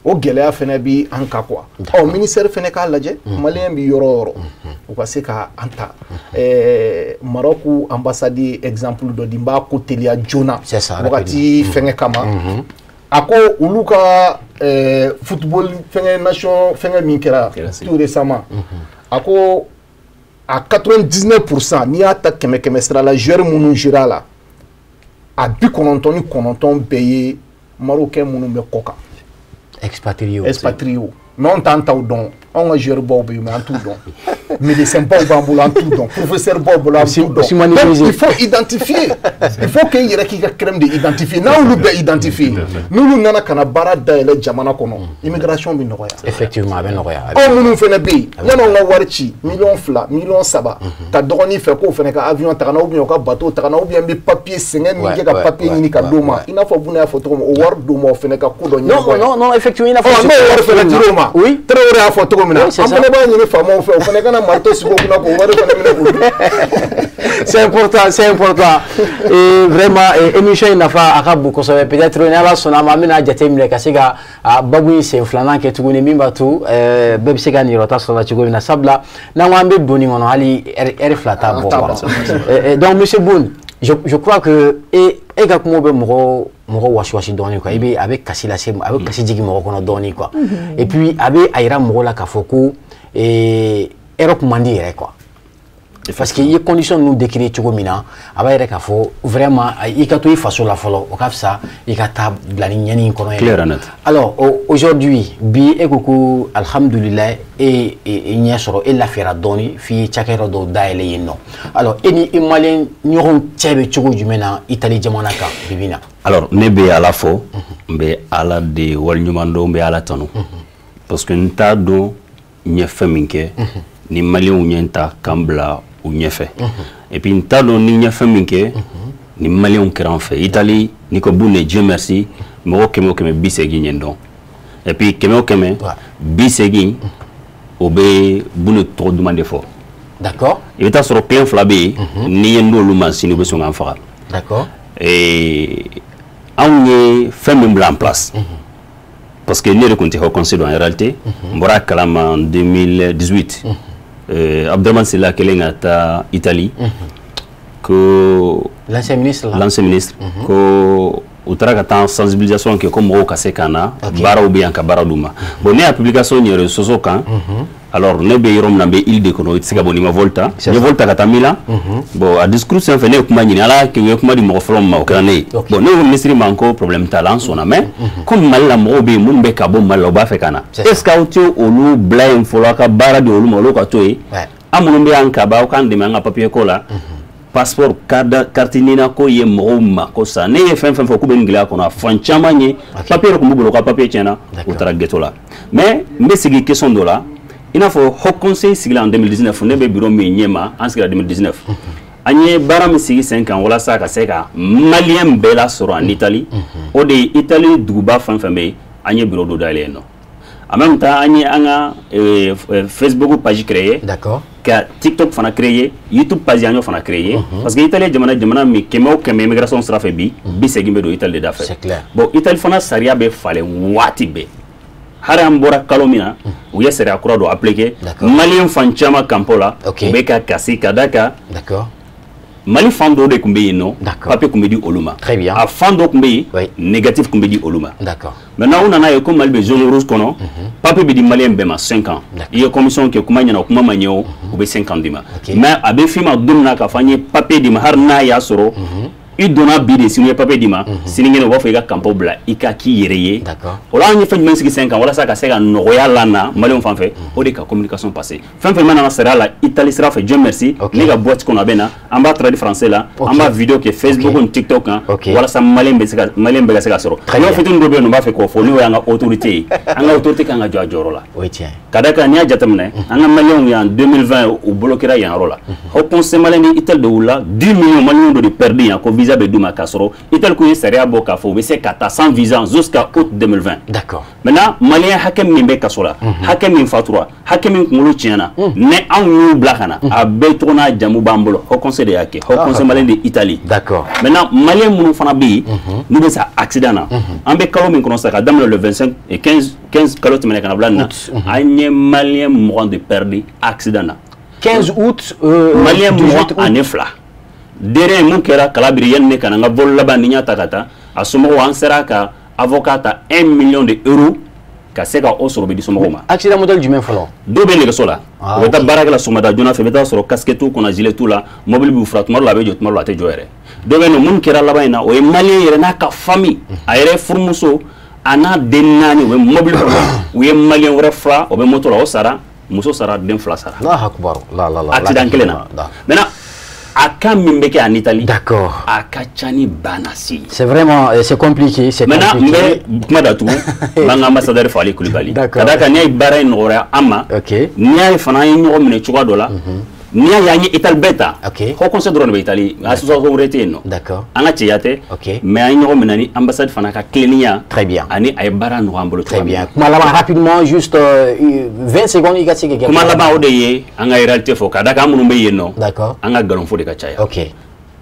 O gɛlɛya fɛnɛ bi an kan quoi. Ɔ, ministère fɛnɛ k'a lajɛ, malien bi yɔrɔ o yɔrɔ, u ka se ka an ta. Maroc ambassade ye exemple dɔ di, n b'a ko teliya joona wagati fɛngɛ kama. A ko olu ka football fɛngɛ nation fɛngɛ min kɛra tout récemment, a ko à 99%, n'i y'a ta kɛmɛ kɛmɛ sira la, joueur minnu jouera la, a 99 bɛɛ ye marocain minnu bɛ kɔ kan. Expatriés. Expatriés. Mais anw t'an taw dɔn. Anw ka joueur baw bɛ yen, mais an t'u dɔn. Médecin baw b'an bolo, an t'u dɔn. Professeur baw bolo, an t'u dɔn. Donc il faut identifier. Il faut que i yɛrɛ k'i ka crème de identifier. N'an y'olu bɛɛ identifier, n'olu nana ka na baara dayɛlɛ jamana kɔnɔ, immigration bɛ nɔgɔya. Effectivement, a bɛ nɔgɔya. Anw minnu fana bɛ yen, yan'anw ka wari ci miliyɔn 2, miliyɔn 3 ka dɔgɔnin fɛ k'o fana ka avion ta ka na, ou bien u ka bateau ta ka na, ou bien n bɛ papier sɛgɛn min kɛ ka papier ɲini ka d'o ma, i n'a fɔ Buna y'a fɔ cogo min, o wari d'o ma, o fana ka ko dɔ ɲɛnabɔ. Non, non, effectivement, i n'a fɔ. Ɔ, n'o wari fana dir'o ma. Traoré y'a fɔ cogo min na, an fana b'a ɲini faamaw fɛ, o fana kana marteau sigi o kunna k'o wari fana minɛ k'o dun. C'est important, c'est important. Et vraiment, émission in nafa a ka bon kosɛbɛ. Peut-être ni Ala sɔnna a ma, an bɛna jateminɛ ka se ka babu in sen filanan kɛ tuguni, min b'a to bɛɛ bɛ se ka niyɔrɔta sɔrɔ la cogo min na. Sabula n'an ko an bɛ don nin kɔnɔ, hali heure 2 t'a bɔ quoi. Donc monsieur Boune, je crois que e ka kumaw bɛ mɔgɔ wasi dɔɔni quoi. I bɛ a bɛ kasi lase, a bɛ kasi jigin mɔgɔ kɔnɔ dɔɔni quoi. Et puis a bɛ a yira mɔgɔ la k'a fɔ ko Europe man di yɛrɛ quoi. Parce que i ye condition ninnu décrire cogo min na, a b'a yɛrɛ k'a fɔ vraiment i ka to i faso la fɔlɔ, o ka fisa i ka taa bila ni ɲɛni in kɔnɔ. Clair et net. Alors aujourd'hui bi, e ko ko alhamdulilayi, e ɲɛ sɔrɔ, e lafiyara dɔɔni f'i ye cakɛyɔrɔ dɔw dayɛlɛ yen nɔ. Alors e ni i malien ɲɔgɔn cɛ bɛ cogo jumɛn na Italie jamana kan bi bi in na? Alors ne bɛ Ala fo, n bɛ Ala de waleɲuman dɔn, n bɛ Ala tanu, parce que n t'a dɔn n ye fɛn min kɛ ni maliyɛnw ɲɛ ta k'an bila u ɲɛfɛ. Et puis n t'a dɔn ni n ye fɛn min kɛ ni maliyɛnw kɛra an fɛ Italie. N'i ko Boune, Dieu merci, mɔgɔ 100 o 100, 80 ɲɛ dɔn. Et puis 100 o 100, 80 o bɛ Boune tɔgɔ duman de fɔ. I bɛ taa sɔrɔ kelen fila bɛ yen, n'i ye n d'olu ma sini, u bɛ sɔn k'an faga. Anw ye fɛn min bila en place, parce que ne yɛrɛ tun tɛ haut conseil dɔn en réalité, n bɔra a kalama en 2018. Abdourahmane Sylla kɛlen ka taa Italie ko l'ancien ministre là. L'ancien ministre ko u taara ka taa sensibilisation kɛ ko mɔgɔw ka se ka na, baaraw bɛ yan ka baara d'u ma. Bon, ne y'a publication yɛrɛ réseaux kan. Alors ne bɛ yɔrɔ min na, n bɛ île de kɔnɔ, i tɛ se ka bɔ n'i ma vol ta. N ye vol ta ka taa Milan. Bon, a discours senfɛ, ne ye kuma ɲini Ala kɛ, u ye kuma di mɔgɔ fɔlɔ min ma, o kɛra ne ye. Bon, ne ko ministre ma ko problème t'a la, an sɔnna, mais comme Mali la mɔgɔw bɛ yen minnu bɛ ka bɔ Mali la, u b'a fɛ ka na, est ce que aw tɛ olu bila yen fɔlɔ, aw ka baara di olu ma, olu ka to yen, an minnu bɛ yan ka ban, aw k'an dɛmɛ an ka papier ko la, passeport, carte NINA ko ye mɔgɔw ma ko sa. Ne ye fɛn fɛn fɔ k'u bɛ nin gɛlɛya kɔnɔ, a fan caman ye papier yɛrɛ tun b'u bolo, u ka papier tiɲɛna, u taara ghetto la. Mais n bɛ segin question dɔ la, i n'a fɔ haut conseil sigila en 2019, ne bɛ bureau min ɲɛma, an sigira 2019, an ye baara min sigi sen kan walasa ka se ka malien bɛɛ lasɔrɔ en Italie, o de ye Italie duguba fɛn fɛn bɛ yen, an ye bureau dɔ dayɛlɛ yen nɔ. En même temps, an ye an ka Facebook page créer, ka TikTok fana créer, YouTube page an y'o fana créer, parce que Italie jamana min 100 o 100 immigration sira fɛ bi, 80 bɛ don Italie de da fɛ. Bon, Italie fana sariya bɛ falen waati bɛɛ. Hali an bɔra kalo min na, u ye sariya kura dɔ appliquer malien fan caman campo la, u bɛ ka kasi ka da kan. Mali fan dɔw de tun bɛ yen nɔ, papier tun bɛ di olu ma. A fan dɔw tun bɛ yen, négatif tun bɛ di olu ma. Maintenant u nana ye ko Mali bɛ zone rouge kɔnɔ, papier bɛ di malien bɛɛ ma 5 ans. I ye commission kɛ, kuma ɲɛna, kuma ma ɲɛ o, u bɛ 5 ans d'i ma. Mais a bɛ f'i ma don min na k'a fɔ an ye papier d'i ma, hali n'a y'a sɔrɔ I donna bi de sini ye papier d'i ma, sinikɛnɛ u b'a fɔ i ka kanpaw bila i ka k'i yɛrɛ ye. O la an ye fɛn jumɛn sigi sen kan walasa ka se ka nɔgɔya la na maliyɛnw fan fɛ, o de ka communication passer. Fɛn fɛn mana na sariya la Italie sira fɛ, Dieu merci, ne ka boîte kɔnɔ a bɛ na, an b'a traduit français la, an b'a vidéo kɛ Facebook ni TikTok kan, walasa maliyɛn bɛ se ka maliyɛn bɛɛ ka se ka sɔrɔ. Yɔrɔ fitinin dɔ bɛ yen nɔ, n b'a fɛ k'o fɔ, n'o y'an ka autorité ye. An ka autorité kan ka jɔ a jɔyɔrɔ la. O ye tiɲɛ ye. Ka d'a kan n'i y'a jateminɛ, an ka maliyɛnw yan 2020 u bloquera yan yɔrɔ la. Haut Conseil malien ni Italie de wulila, 10 millions maliyɛnw dɔ de perdu yan ko visa bɛ d'u ma, k'a sɔrɔ Italie ko ye sariya bɔ k'a fɔ u bɛ se ka taa sans visa jusqu'à août 2020. D'accord. Maintenant maliyɛn hakɛ min bɛ kaso la, hakɛ min fatura, hakɛ min kunkolo tiɲɛna, ni anw y'u bila ka na, a bɛɛ tɔgɔ n'a jamu b'an bolo. Haut Conseil de y'a kɛ, Haut Conseil malien de Italie. D'accord. Maintenant maliyɛn minnu fana bɛ yen n'u bɛ sa accident na, an bɛ kalo min kɔnɔ sisan, ka daminɛ le 25 et 15 kalo tɛmɛnen ka na bila nin na, an ye maliyɛn 20 de perdu accident na. 15 août. Maliyɛn 22. Derrière mun kɛra Kalabiri yanni ne ka na n ka vol laban ni n y'a ta ka taa a somɔgɔw, an sera ka avocat ta 1 million de euros ka se ka o sɔrɔ bɛ di somɔgɔw ma. Accident modèle jumɛn fɔlɔ? Dɔw bɛ nɛgɛso la, u bɛ taa baarakɛ la sɔgɔmada joona fɛ, i bɛ taa sɔrɔ casquette t'u kunna, gilet t'u la, mobili b'u fura, tuma dɔ la a bɛ jɔ, tuma dɔ la a tɛ jɔ yɛrɛ. Dɔw bɛ yen nɔ, mun kɛra laban in na, o ye maliyɛn yɛrɛ n'a ka famille, a yɛrɛ furumuso a n'a den 4, u bɛ mobili kɔnɔ, u ye maliyɛn wɛrɛ fura, o bɛ moto la, o sara, muso sara, den 2 sara. Allahu akbar. La la la. Accident kelen na. Maintenant a cas min bɛ kɛ en Italie, d'accord, a ka ca ni banasi. C'est vraiment c'est compliqué, c'est compliqué. Maintenant n bɛ kuma datugu, n b'an ka ambassadeur fo Ali Kulibali. Ka d'a kan n'i y'a ye baara in nɔgɔya an ma, n'i y'a ye fana an ye ɲɔgɔn minɛ cogoya dɔ la, n'i y'a ye an ye Italie bɛɛ ta, Haut Conseil dɔrɔn de bɛ Italie, association wɛrɛ tɛ yen nɔ. D'accord. An ka cɛya tɛ, mais an ye ɲɔgɔn minɛ ni ambassade fana ka tilennenya. Très bien. Ani a ye baara nɔgɔya an bolo. Très bien. Kuma laban rapidement, juste 20 secondes i ka se ka kɛ. Kuma laban o de ye an ka réalité fɔ, ka d'a kan an minnu bɛ yen nɔ, d'accord, an ka nkalon fɔ de ka caya. Ok.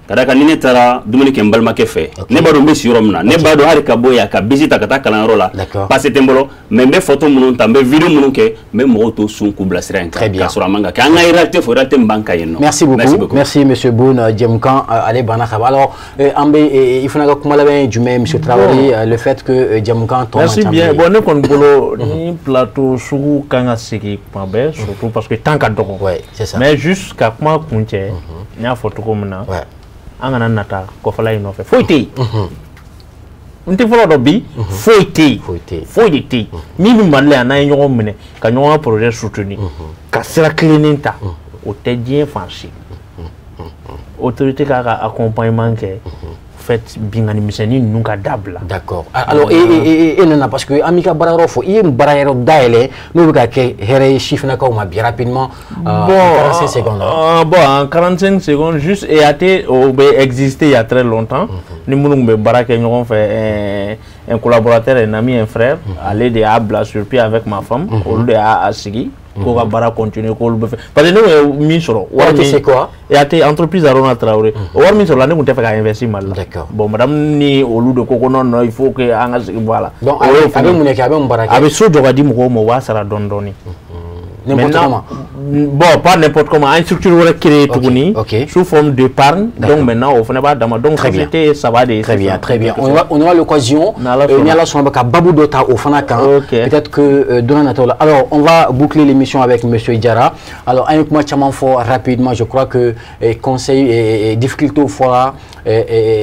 Ka d'a kan ni ne taara dumuni kɛ n balimakɛ fɛ, ne b'a dɔn n bɛ si yɔrɔ min na, ne b'a dɔn hali ka bɔ yan ka bisi ta ka taa kalanyɔrɔ la, passe tɛ n bolo, mais n bɛ photo minnu ta, n bɛ vidéo minnu kɛ, n bɛ mɔgɔw to sun k'u bila sira in kan, k'a sɔrɔ a man ka kɛ. An ka réalité fɔ, réalité min b'an kan yen nɔ. Merci beaucoup. Merci monsieur Boune. Jɛmukan ale banna ka ban. Alors an bɛ i fana ka kuma laban ye jumɛn ye monsieur Traoré, le fait que jɛmukan tɔ man ca. Merci bien. Bon ne kɔni bolo ni plateau sugu kan ka sigi kuma bɛɛ, surtout parce que temps ka dɔgɔ. Ouais, c'est ça. Mais juste ka kuma kuncɛ, n y'a fɔ cogo min na. An kana nata kɔfɛla in nɔfɛ, foyi tɛ yen. N tɛ fɔlɔ dɔn bi, foyi tɛ yen, foyi de tɛ yen. Min bɛ Mali la yan, n'an ye ɲɔgɔn minɛ ka ɲɔgɔn ka projet soutenir, ka sira kilennen ta, o tɛ diɲɛ fan si. Autorité k'a ka accompagnement kɛ, fait binkanni misɛnnin ninnu ka dabila. D'accord. Alors e nana parce que an b'i ka baara yɔrɔ fɔ, i ye baara yɔrɔ dayɛlɛ n'o bɛ ka kɛ hɛrɛ ye sifinnakaw ma bi rapidement. Bon, 45 secondes. Bon, en 45 secondes juste, EAT o bɛ exister il y a très longtemps. Ni minnu tun bɛ baara kɛ ɲɔgɔn fɛ, un collaborateur, un ami, un frère, ale de y'a bila sur pied avec ma femme, olu de y'a sigi. K'o ka baara continuer, k'olu bɛ fɛ parce que ne kun ye min sɔrɔ wari min, c'est quoi? EAT entreprise Arona Traoré, o wari min sɔrɔla ne kun tɛ fɛ ka investir Mali la. D'accord. Bon madame ni olu de ko ko non non, il faut que an ka sigi bɔ a la. Donc a bɛ mun de kɛ, a bɛ mun baara kɛ? A bɛ so jɔ ka di mɔgɔw ma, u b'a sara dɔɔni dɔɔni. N'importe comment. Bon, pas n'importe comment. Une structure wɛrɛ créée tuguni, sous forme d'épargne. Donc maintenant o fana b'a dama. Donc société saba de ye. Très bien, très bien. On aura l'occasion ni Ala sɔnna ka babu dɔ ta o fana kan. Peut-être que don nataw la. Alors on va boucler l'émission avec monsieur Diarra. Alors an ye kuma caman fɔ rapidement, je crois que conseil et difficulté fɔra,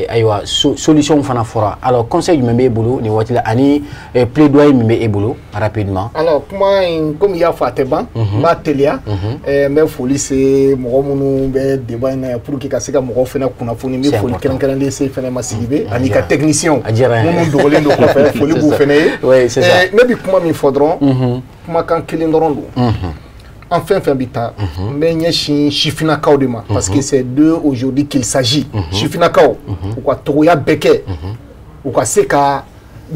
ayiwa solution fana fɔra. Alors conseil jumɛn b'e bolo nin waati la ani plaidoyer min bɛ e bolo rapidement? Alors kuma in komi i y'a fɔ a tɛ ban, n b'a teliya. N bɛ foli se mɔgɔ minnu bɛ débat in na yan pour que ka se ka mɔgɔw fana kunnafoni. N bɛ foli kɛrɛnkɛrɛnlen se fana ma Sidibe ani ka technicien minnu dogolen don kɔfɛ, foli b'u fana ye. Ne bɛ kuma min fɔ dɔrɔn, kumakan kelen dɔrɔn don. An fɛn fɛn bɛ taa, n bɛ ɲɛsin sifinnakaw de ma, parce que c'est d'eux aujourd'hui qu'il s'agit. Sifinnakaw u ka togoya bɛɛ kɛ, u ka se ka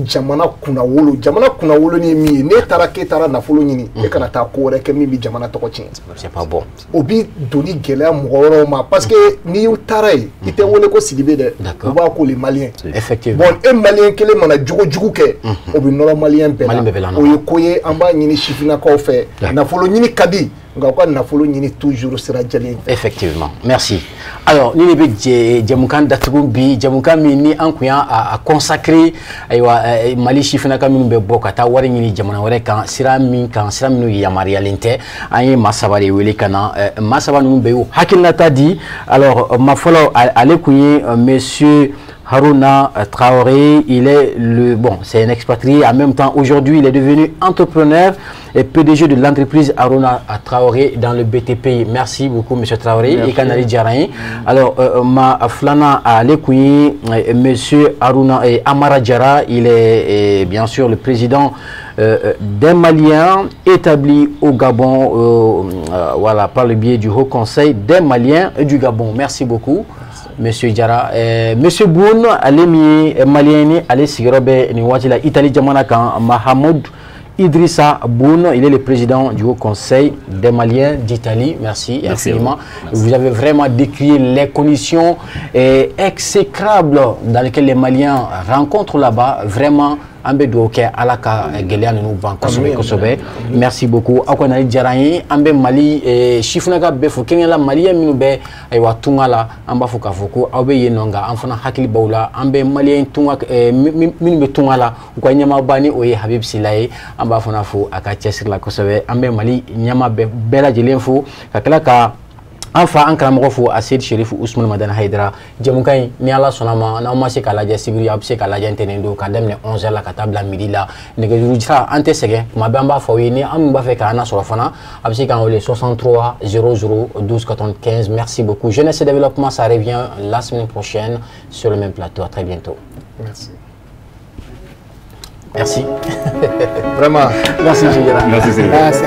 jamana kunnawolo. Jamana kunnawolo ni ye min ye, n'e taara k'e taara nafolo ɲini, e kana taa ko wɛrɛ kɛ min bɛ jamana tɔgɔ tiɲɛ. C'est pas bon. O bi doni gɛlɛya mɔgɔ wɛrɛw ma, parce que n'i taara yen, i tɛ wele ko Sidibe dɛ, u b'a ko les Maliens. Effectivement. Bon, e Malien kelen mana jogo jugu kɛ, o bɛ nɔrɔ Malien bɛɛ la. O ye ko ye, an b'a ɲini sifinnakaw fɛ. Nafolo ɲini ka di, Nka u ka nafolo ɲini toujours sira jɛlen fɛ. Effectivement, merci. Alors ni ne bɛ jɛmukan datugu bi, jɛmukan min ni an kun y'a consacré ayiwa Mali sifinnaka minnu bɛ bɔ ka taa wari ɲini jamana wɛrɛ kan, sira min kan, sira minnu yamaruyalen tɛ, an ye maa saba de wele ka na. Maa saba ninnu bɛɛ y'u hakilinata di. Alors maa fɔlɔ, ale kun ye monsieur Harouna Traoré. Il est le, bon, c'est un expatrié, en même temps aujourd'hui il est devenu entrepreneur et PDG de l'entreprise Harouna Traoré dans le BTP. Merci beaucoup monsieur Traoré. I ka nali diyara n ye. Alors maa filanan, ale kun ye monsieur Harouna Amara Diarra. Il est bien sûr le président des Maliens établis au Gabon, voilà, par le biais du Haut Conseil des Maliens du Gabon. Merci beaucoup monsieur Diarra. Monsieur Boun, ale min ye malien ye, ale sigiyɔrɔ bɛ nin waati la Italie jamana kan, Mahamoud Idrissa Boun, il est le président du Haut Conseil des Maliens d'Italie. Merci infiniment. Merci. Vous avez vraiment décrit les conditions exécrables dans lesquelles les Maliens rencontrent là-bas. Vraiment, an bɛ dugawu kɛ Ala ka gɛlɛya ninnu ban kosɛbɛ kosɛbɛ. Merci beaucoup. Aw ka nali diyara an ye. An bɛ Mali sifinnaka bɛɛ fo, kɛrɛnkɛrɛnnenya la malien minnu bɛ ayiwa tunga la, an b'a fɔ k'a fɔ ko aw bɛ yen nɔ, nka an fana hakili b'aw la. An bɛ malien tunga minnu bɛ tunga la, u ka ɲɛmaaba ni o ye Habib Sila ye, an b'a fana fo a ka cɛsiri la kosɛbɛ. An bɛ Mali ɲɛmaa bɛɛ lajɛlen fo, ka tila ka an fa an karamɔgɔ fo, Asedi Sherifu Usman Madani Hayidara. Jɛmukan in, ni Ala sɔnna ma, n'aw ma se k'a lajɛ sibiri, aw bɛ se k'a lajɛ ntɛnɛn don, k'a daminɛ 11h la ka taa bila midi la. Nɛgɛjuru sira, an tɛ sɛgɛn, tuma bɛɛ an b'a fɔ aw ye. Ni an min b'a fɛ k'an lasɔrɔ fana, a bɛ se k'an wele 63 00 12 95. Merci beaucoup. Jeunesse et développement, ça revient la semaine prochaine sur le même plateau. À très bientôt. Merci. Merci. Vraiment. Merci, Diarra. Merci. Merci.